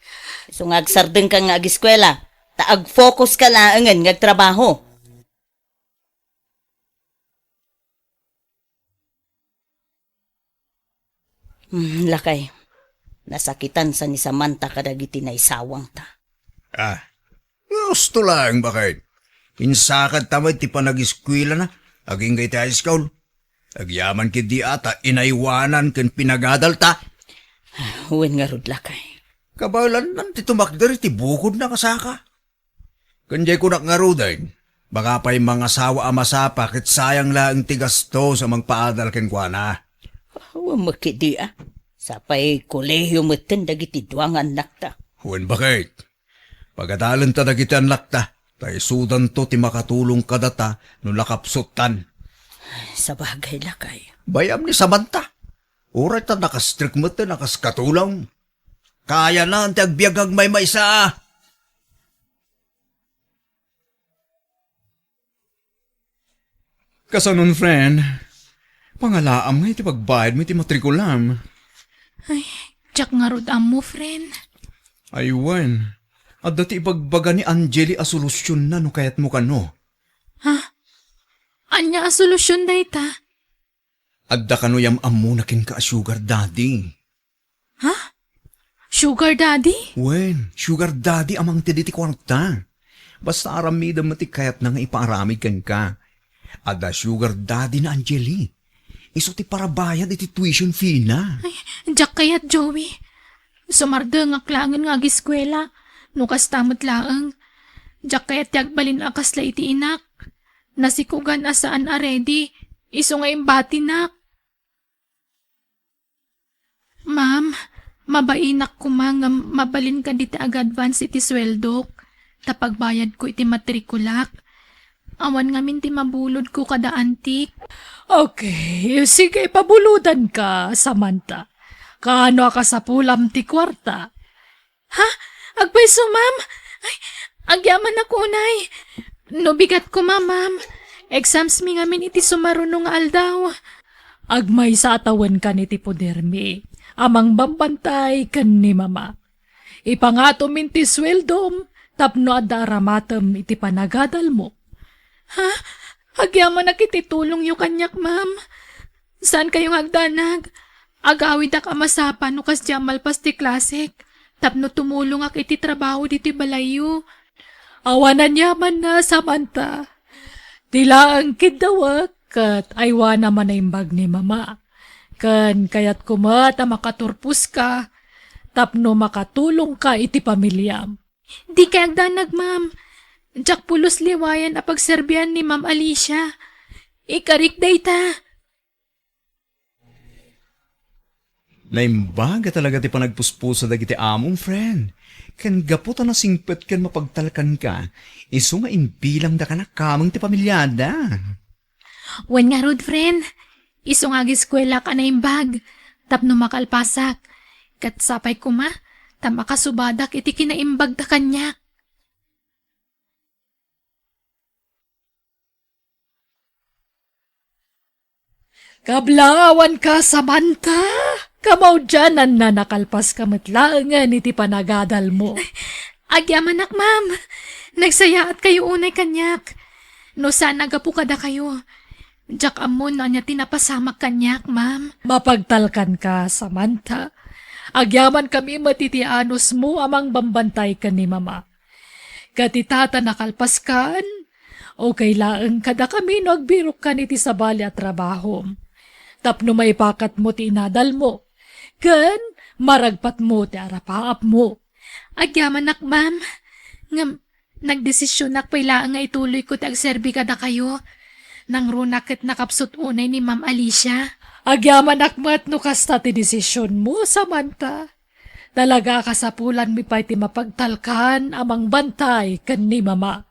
Isu nga agsardengka nga ageskuela, ta agfokuska laengen nga agtrabaho. Hmm, lakay, nasakitansa ni Samantha kadagiti naisawangta. Ah, gusto laeng, baket. Insakadta met ti panageskuelana agingga iti high school. Agyaman ketdi a ta inaywanan ken pinagadalta. Wen ngarud, lakay. Kabaelannan ti tumakder iti bukodna, kasaka. Ken diay kunak ngaruden, baka pay mangasawa a masapa ket sayang laeng ti gastos a mangpaadal kenkuana. Awan met ketdi a. Sapay kolehiyo metten dagiti dua nga annakta. Wen, baket. Pagadalenta dagiti annakta, ta isudanto ti makatulong kadata no nakapsuttan. Sabagay, lakay. Bayam ni Samantha. Uray ta nakastrek metten a kas katulong. Kayana ti agbiag nga agmaymaysa. Kasanon, friend? Pangalaam nga iti pagbayadmo iti matrikulam. Ay, diak ngarud ammo, friend. Ay, wen. Adda ti ibagbaga ni Angeli a solusionna no kayatmo kano. Ha? Ania a solusion dayta? Adda kano yam-ammona kenka a sugar daddy. Ha? Sugar daddy? Wen, sugar daddy a mangted iti kuarta. Basta aramidem met ti kayatna nga ipaaramid kenka. Adda sugar daddy na Angeli. Isu ti parabayad iti tuition fee na. Ay, diak kayat, Joey. Sumardengak laengen nga agiskuela. No kasta met laeng. Diak kayat ti agbalin a kasla iti inak. Nasikugan a saan a ready. Isu nga imbatinak. Ma'am, mabainak koma nga mabalin kadita ag-advance iti sueldok, ta pagbayadko iti matrikulak. Awan ngamin ti mabulodko kada antik. Okay, sige, pabulodanka, Samantha. Kaano a kasapulam ti kuarta? Ha? Agpayso, ma'am? Ay, agyamanak unay. No bigat koma, ma'am. Exams mi ngamin iti sumaruno nga aldaw. Agmaysa a tawenkan iti podermi a mangbambantay ken ni Mama. Ipangatom inti sueldom tapno adda aramatem iti panagadalmo. Ha? Agyamanak iti tulongyo kaniak, ma'am. Saan kayo nga agdanag? Agawidak a masapa no kasdiay a malpas ti klasek, tapno tumulongak iti trabaho ditoy balayyo. Awan aniamanna, Samantha. Ti laeng kiddawek ket aywanam a naimbag ni Mama. Ken kayatko met a makaturposka tapno makatulongka iti pamiliam. Dikay agdanag, ma'am. Diak pulos liwayan a pagserbian ni Ma'am Alicia. Ikarik dayta. Naimbag a talaga ti panagpuspusa dagiti amom, friend. Ken gapu ta nasingpet ken mapagtalkanka, isu nga imbilangdaka nakameng ti pamiliada. Wen ngarud, friend, isu nga agiskuelak a naimbag tapno makalpasak, ket sapay koma ta makasubadak iti kinaimbagda kaniak. Kablaawanka, Samantha! Kamaudiananna, nakalpaska met laengen iti panagadalmo. Agyamanak, ma'am. Nagsayaatkayo unay kaniak. No saan a gapu kadakayo, diak ammo no ania ti napasamak kaniak, ma'am. Mapagtalkanka, Samantha. Agyamankami met iti anusmo a mangbambantay ken ni Mama. Ket ita ta nakalpaskan, okay laeng kadakami no agbirokkan iti sabali a trabahom. Tapno maipakatmo ti inadalmo, ken maragpatmo ti arapaapmo. Agyamanak, ma'am. Ngem, nagdesisionak pay laeng nga ituloyko ti agserbi kadakayo. Nangruna ket nakapsut unay ni Ma'am Alicia. Agyamanak met no kasta ti desisionmo, Samantha. Talaga a kasapulanmi pay ti mapagtalkan a mangbantay ken ni Mama.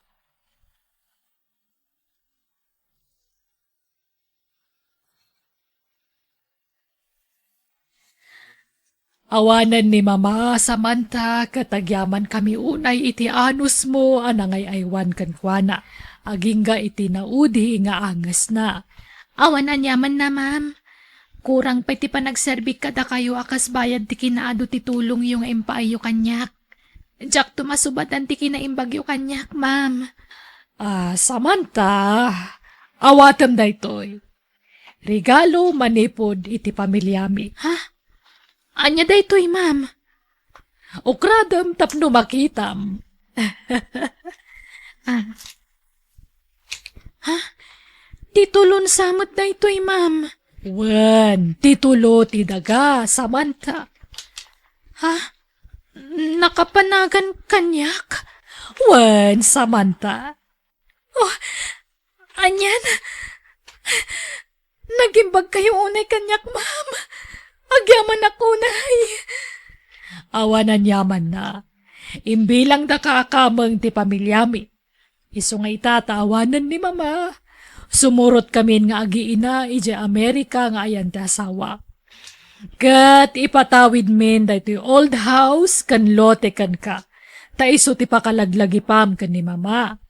Awanen ni Mama, Samantha, ket agyamankami unay iti anusmo a nangay-aywan kenkuana, agingga iti naudi nga angesna. Awan aniamanna, ma'am. Kurang pay ti panagserbik kadakayo a kas bayad ti kinaadu ti tulongyo nga impaayyo kaniak. Diakto masubadan ti kinaimbagyo kaniak, ma'am. Ah, Samantha, awatem daytoy. Regalo manipud iti pamiliami. Ha? Ania daytoy, ma'am? Ukradem tapno makitam. Ah. Ha? Titulon sa met daytoy, ma'am. Wen, titulo ti daga, Samantha. Ha? Nakapanagan kaniak? Wen, Samantha. Oh, anian? Nagimbagkayo unay kaniak, ma'am. Agyamanak unay. Awan aniamanna. Imbilangdaka a kameng ti pamiliami. Isu nga ita ta awanen ni Mama, sumurotkamin nga agiina idiay Amerika nga ayan ti asawa. Ket ipatawidmin daytoy old house ken lote kenka, ta isu ti pakalaglagipam ken ni Mama.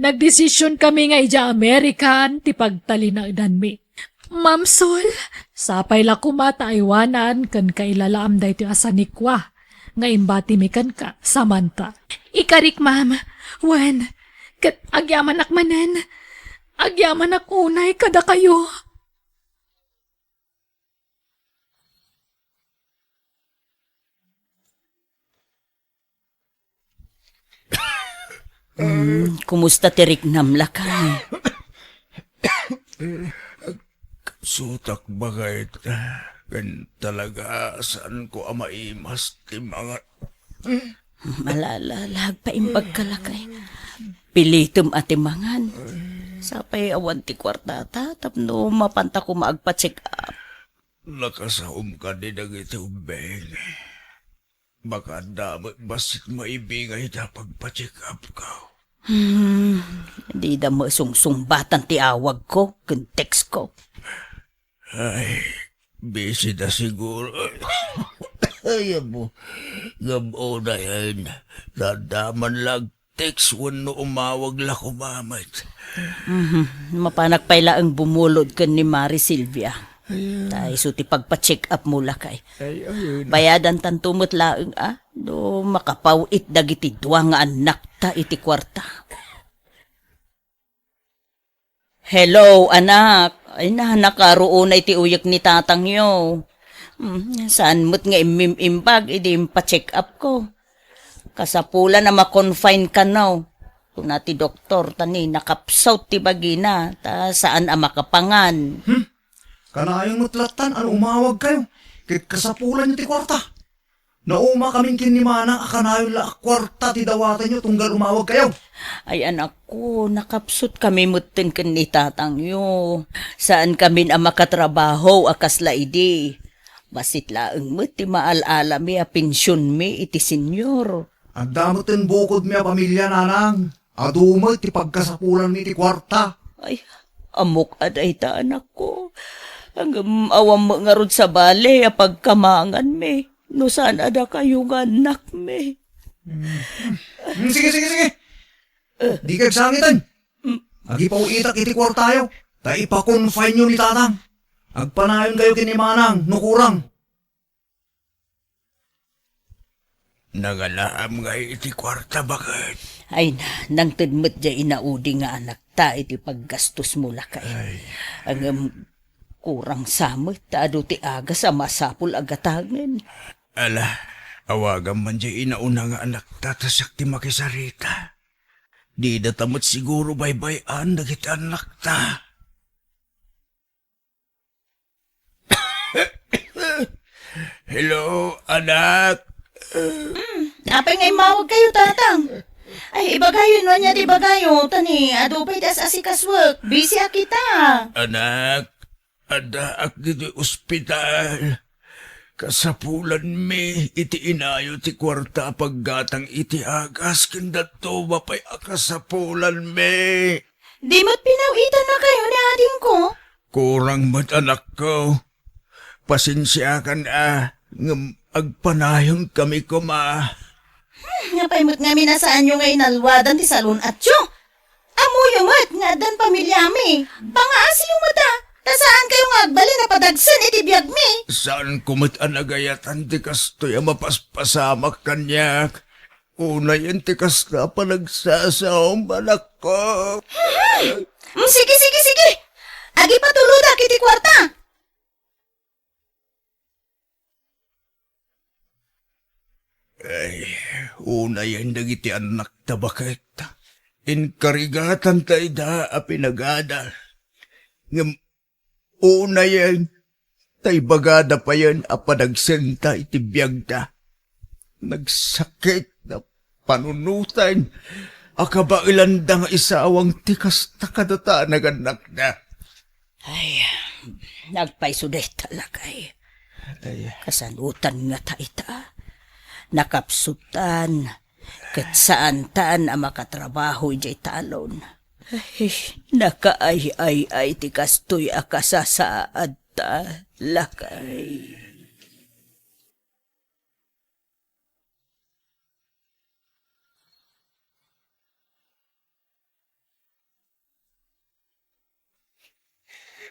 Nagdesisionkami nga idiay Amerika ti pagtalinaedanmi. Ma'am Sol, sapay la koma ta aywanan ken kailalaam daytoy a sanikua nga imbatimi kenka, Samantha. Ikarik, ma'am. Wen, ket agyamanak manen. Agyamanak unay kadakayo. Mm, kumusta ti riknam, lakay? Sutak, baket. Ken talaga, saanko a maimas ti mangan. Malala, agpaimbagka, lakay. Pilitem a ti mangan. Sapay awan ti kuartata tapno mapanta koma agpa-check up. Nakasaom kadi dagiti ubbing. Baka adda met bassit maibingayda pagpa-check up ko. Hmm, dida met sungsungbatan ti awagko ken textko. Ay, busy da siguro. Ay, amo, gam-o na yan. Tanda man lang text wenno umawag la koma met. Mhm. Mapanak pay laeng bumulod ken ni Mari Silvia. Ayan. Ta isu ti pagpa-check up mo, lakay. Ay, ayun. Bayadan tanto met laeng, a, no makapaw-it dagiti dua nga annakta iti kuarta. Hello, anak. Ay na, nakaro unay ti uyek ni tatangyo. Hmm, saan met nga immim-imbag idi impa-check up ko. Kasapulan a ma-confine kano. Kuna ti doktor, ta ni nakapsut ti bagina, ta saan a makapangan. Hmm? Kanayon met lattan a no umawag kayo, ket kasapulan ti kuarta. Nauma kamin ken ni Manang a kanayon la a kuarta ti dawatanyo tunggal umawag kayo. Ay, anakko, nakapsut kami metten ken ni tatangyo. Saan kamin a makatrabaho a kasla idi. Bassit laeng met ti maal-alami a pensionmi iti senior. Adda metten bukodmi a pamilia, nanang. Adu met ti pagkasapulanmi iti kuarta. Ay, ammok a dayta, anakko. Ngem awan met ngarud sabali a pagkamanganmi no saan a dakayo nga annakmi. Hmm. Hmm, sige, sige, sige. Dika agsangiten. Agipaw-itak iti kuartayo, ta ipa-confineyo ni tatang. Agpanayonkayo ken ni Manang no kurang. Nangalaam ngay iti kuarta, baket? Ay na, nangted met diay inaudi nga anakta iti paggastosmo, lakay. Ay. Ngem, kurang sa met ta adu ti agas a masapul a gatangen. Ala, awagam man diay inauna nga anakta ta siak ti makisarita. Didata met siguro baybay-an dagiti annakta. Hello, anak. Mm, apay nga immawag kayo, tatang? Ay, ibagayo no ania ti ibagayo, ta ni adu pay ti as-asikasuek. Busy a kita. Anak, addaak ditoy ospital. Kasapulanmi iti inayo ti kuarta a paggatang iti agas ken dadduma pay a kasapulanmi. Di met pinaw-itanna kayo ni adingko? Kurang met, anakko. Pasensiakan a, ngem agpanayon kami koma. Hmm, apay met ngamin a saanyo nga inalwadan ti salun-atyo? Ammoyo met nga addan pamiliami. Pangaasiyo met a, ta saan kayo nga agbalin a padagsen iti biagmi. Saanko met a nagayatan ti kastoy a mapaspasamak kaniak. Unayen ti kasta a panagsasaom, anakko. Hmm, sige, sige, sige. Agipatulodak iti kuarta. Ay, unayen dagiti annakta, baket. Inkarigatanta ida a pinagadal. Ngem unayen, ta ibagada payen a panagsenta iti biagda. Nagsakit a panunoten a kabaelanda nga isawang ti kasta kadata a nagannakda. Ay, nagpayso dayta, lakay. Ay. Kasanutan ngata ita. Nakapsutan, ket saantan a makatrabaho idiay talon. Ay, nakaay-ay-ay ti kastoy a kasasaadta, lakay.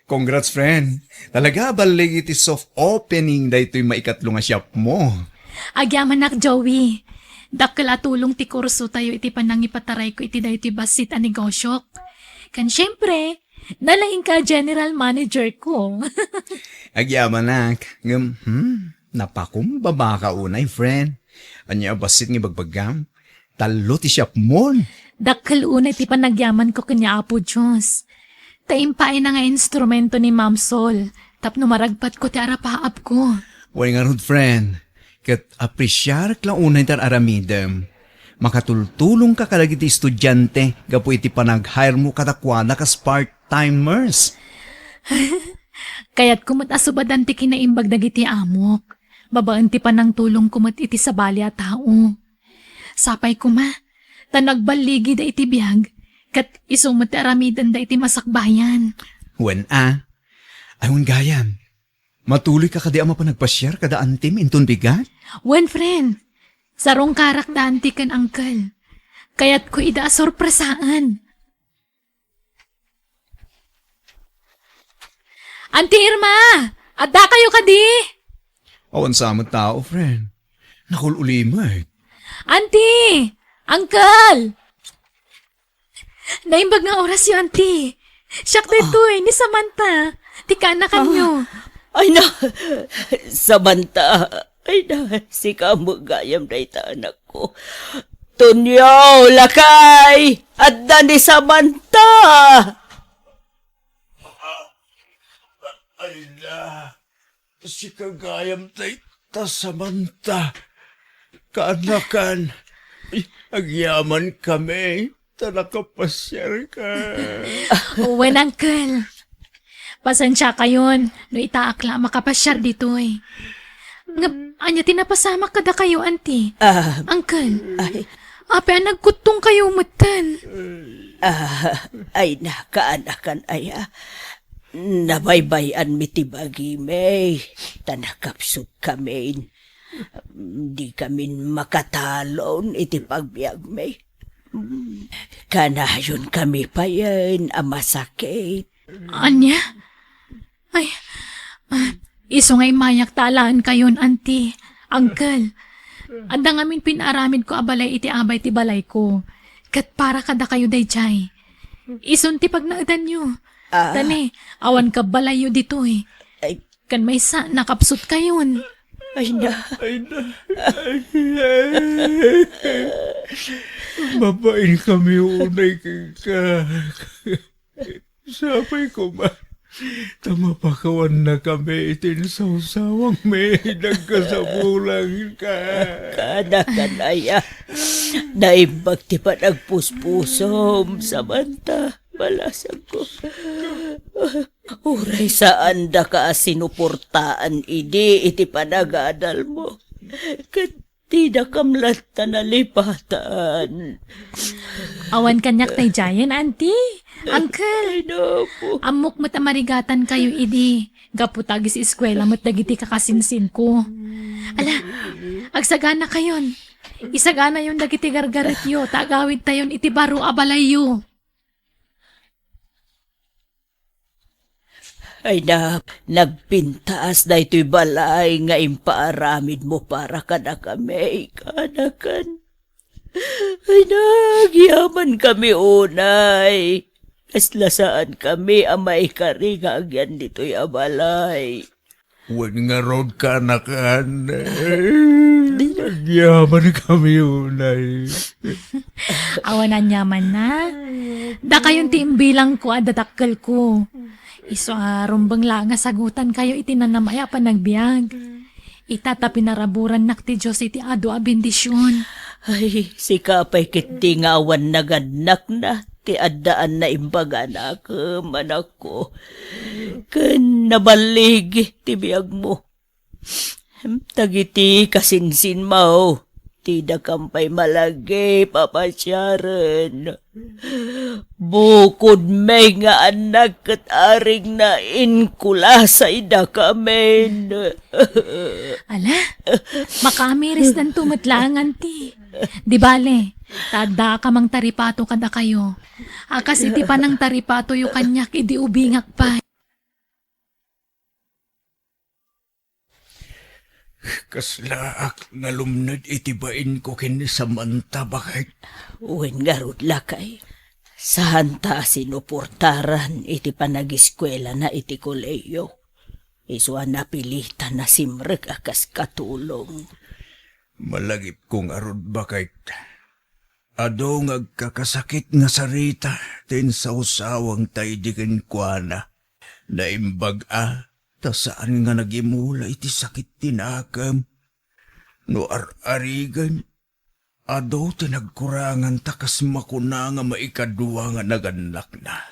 Congrats, friend. Talaga, ballig iti soft opening daytoy maikatlo nga shop mo. Agyamanak, Joey. Dakkel a tulong ti kurso tayo iti panangipataray ko iti daytoy bassit a negosyok. Kan syempre, nalaing ka general manager ko. Agyamanak. Ngem, hmm, napakumbaba ka unay, friend. Ania a bassit nga ibagbagam? Tallo ti siapmon. Dakkel unay ti panagyaman ko ken ni Apo Dios. Ta impaayna nga instrumento ni Ma'am Sol tapno maragpatko ti arapaap ko. Wen ngarud, friend, ket apresiarek la unay ti ar-aramidem. Makatultulong ka kadagiti estudiante gapu iti panag-hire mo kadakuada kas part-timers. Kayatko met a subadan ti kinaimbag dagiti amok, babaen ti panangtulongko met iti sabali a tao. Sapay koma, ta nagballigida iti biag, ket isu met ti aramidenda iti masakbayan. Wen a, ay wen gayam, matuloy ka kadi a mapan agpasiar kada antim inton bigat? Wen, friend. Sarungkarak da anti ken uncle. Kayatko ida a sorpresaan. Auntie Irma! Adda kayo kadi? Awan sa met tao, friend. Nakul-ulimek. Auntie! Uncle! Naimbag nga orasyo, Auntie. Siak daytoy, ni Samantha. Ti kaanakanyo. Ah. Ay na, Samantha. Ay na, sika met gayam dayta anakko. Tonyo, lakay! Adda ni Samantha! Ay na, sika gayam dayta, Samantha. Kaanakan, agyaman kami, ta nakapasiar ka. Wen, uncle. Pasensia kayon, no itaak la a makapasiar ditoy. Ngem, ania ti napasamak kadakayo, Auntie? Ah, uncle, ay. Apay a nagkuttong kayo metten? Ah, ay na, kaanakan aya. Nabaybay-anmi ti bagimi, ta nakapsutkamin. Dikamin makatalon iti pagbiagmi. Kanayonkami payen a masakit. Ania? Ay, ah, isu nga immayak ta alaen kayon, Auntie, Uncle. Adda ngamin pinaaramidko a balay iti abay ti balayko. Ket para kadakayo daydiay. Isun ti pagnaedanyo. Ah. Tani, awan kabbalayyo ditoy. Ay. Kan maysa, nakapsut kayon. Ay na. Ay na. Ay, ay. Mabain kami unay kenka. Sapay koma, ta mapakawanna kami iti insawsawangmi, nagkasapulan ka. Kaanakan aya, naimbag ti panagpuspusom, Samantha, balasangko. Uray saandaka a sinuportaan idi iti panagadalmo. Ket Ti dakam latta nalipatan. Awan kaniak daydiayen, Auntie. Uncle. Ay, napo. Ammok met a marigatan kayo idi. Gapu ta agiseskuela met dagiti kakasinsinko. Ala, agsagana kayon. Isaganayon dagiti gargaretyo, ta agawidtayon iti baro a balayyo. Ay, na, nagpintas daytoy balay nga impaaramidmo para kadakami, kaanakan. Ay, nagyamankami unay. Kasla saankami a maikari nga agyan ditoy a balay. Wen ngarud, kaanakan. Nagyamankami unay. Awan aniamanna. Dakayon ti imbilangko a dadakkelko. Isu a rumbeng la nga sagutankayo iti nanamay a panagbiag. Ita ta pinaraburannak ti Dios iti adu a bendision. Ay, sika pay ketdi nga awan nagannakna. ti addaan naimbag a nakem, anakko, ken naballig ti biagmo. Dagiti kasinsinmo, ti dakam pay malagip a pasiaren. Bukodmi nga annak ket arigna inkulasay dakamin. Ala, makaamirisdanto met laeng, anti. Di bale, ta adda ka mangtaripato kadakayo. A kas iti panangtaripatoyo kaniak idi ubingak pay. Kaslaak nga lumned iti bainko ken ni Samantha, baket. Wen ngarud, lakay, saanta a sinuportaran iti panagiskuelana iti kolehiyo. Isu a napilitan a simrek a kas katulong. Malagipko ngarud, baket. Adu nga agkakasakit nga sarita ti insawsawangta idi kenkuana. Naimbag a, ta saan nga nagimula iti sakit ti nakem. No ar-arigen, adu ti nagkurangan ta kas makuna nga maikadua nga nagannakna.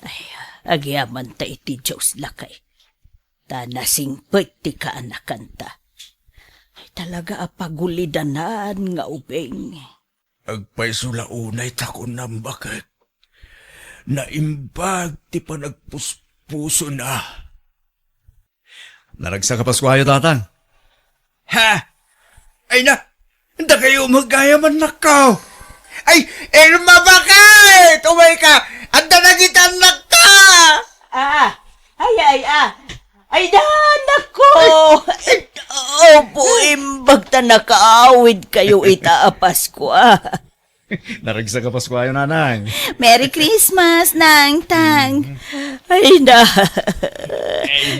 Ay, agyamanta iti Dios, lakay. Ta nasingpet ti kaanakanta. Ay, talaga a pagulidanan nga ubing. Agpayso la unay ta kunam, baket. Naimbag ti panagpuspusona. Naragsak a Paskuayo, Tatang. Ha? Ay na, dakayo met gayam, annakko. Ay, Irma, baket! Umay ka! Adda dagiti annakta! Ah, ay, ay, ah. Ay, da, annakko! Ay, ay. Opo, imbag ta nakaawidkayo ita a Paskua. Naragsak a Paskuayo, Nanang. Merry Christmas, Nangtang. Mm. Ay na.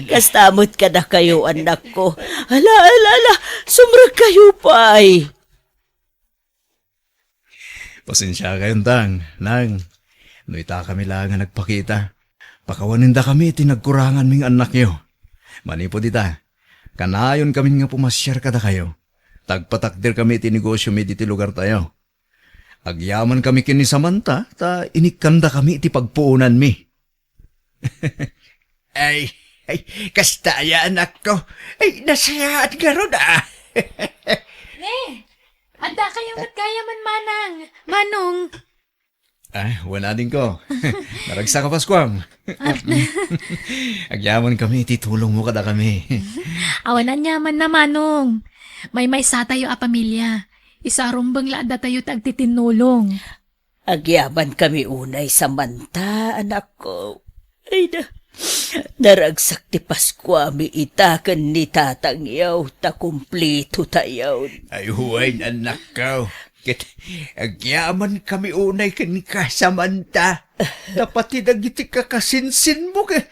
Kasta met kadakayo, annakko. Ala, ala, ala. Sumrekkayo pay. Pasensiakayon, Tang, Nang. No itakami la nga nagpakita, pakawanendakami ti nagkuranganmi nga annakyo. Manipud ita, kanayonkamin nga pumasiar kadakayo. Tagpatakderkami iti negosiomi ditoy lugartayo. Agyamankami ken ni Samantha, ta inikkandakami iti pagpuonanmi. Ay, ay, kasta aya, anakko. Ay, nasayaat ngarud, ah. Ne, adda kayo met gayam, Manang, Manong. Ah, wen, adingko. Naragsak a Paskuam. Agyamankami iti tulongmo kadakami. Awan aniamanna, Manong. Maymaysatayo a pamilia. Isu a rumbeng la addatayo ti agtitinnulong. Agyamankami unay, Samantha, anakko. Ay na, naragsak ti Paskuami ita ken ni tatangyo, ta kumplitotayon. Ay, wen, annakko. Ket agyamankami unay kenka, Samantha. Ta pati dagiti kakasinsinmo ket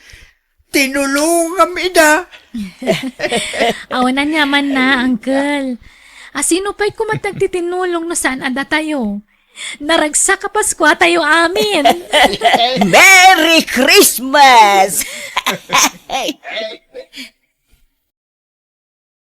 tinulongam ida. Awan aniamanna, uncle. A, sino pay koma ti agtitinnulong no saan a datayo? Naragsak a Paskuatayo amin. Merry Christmas!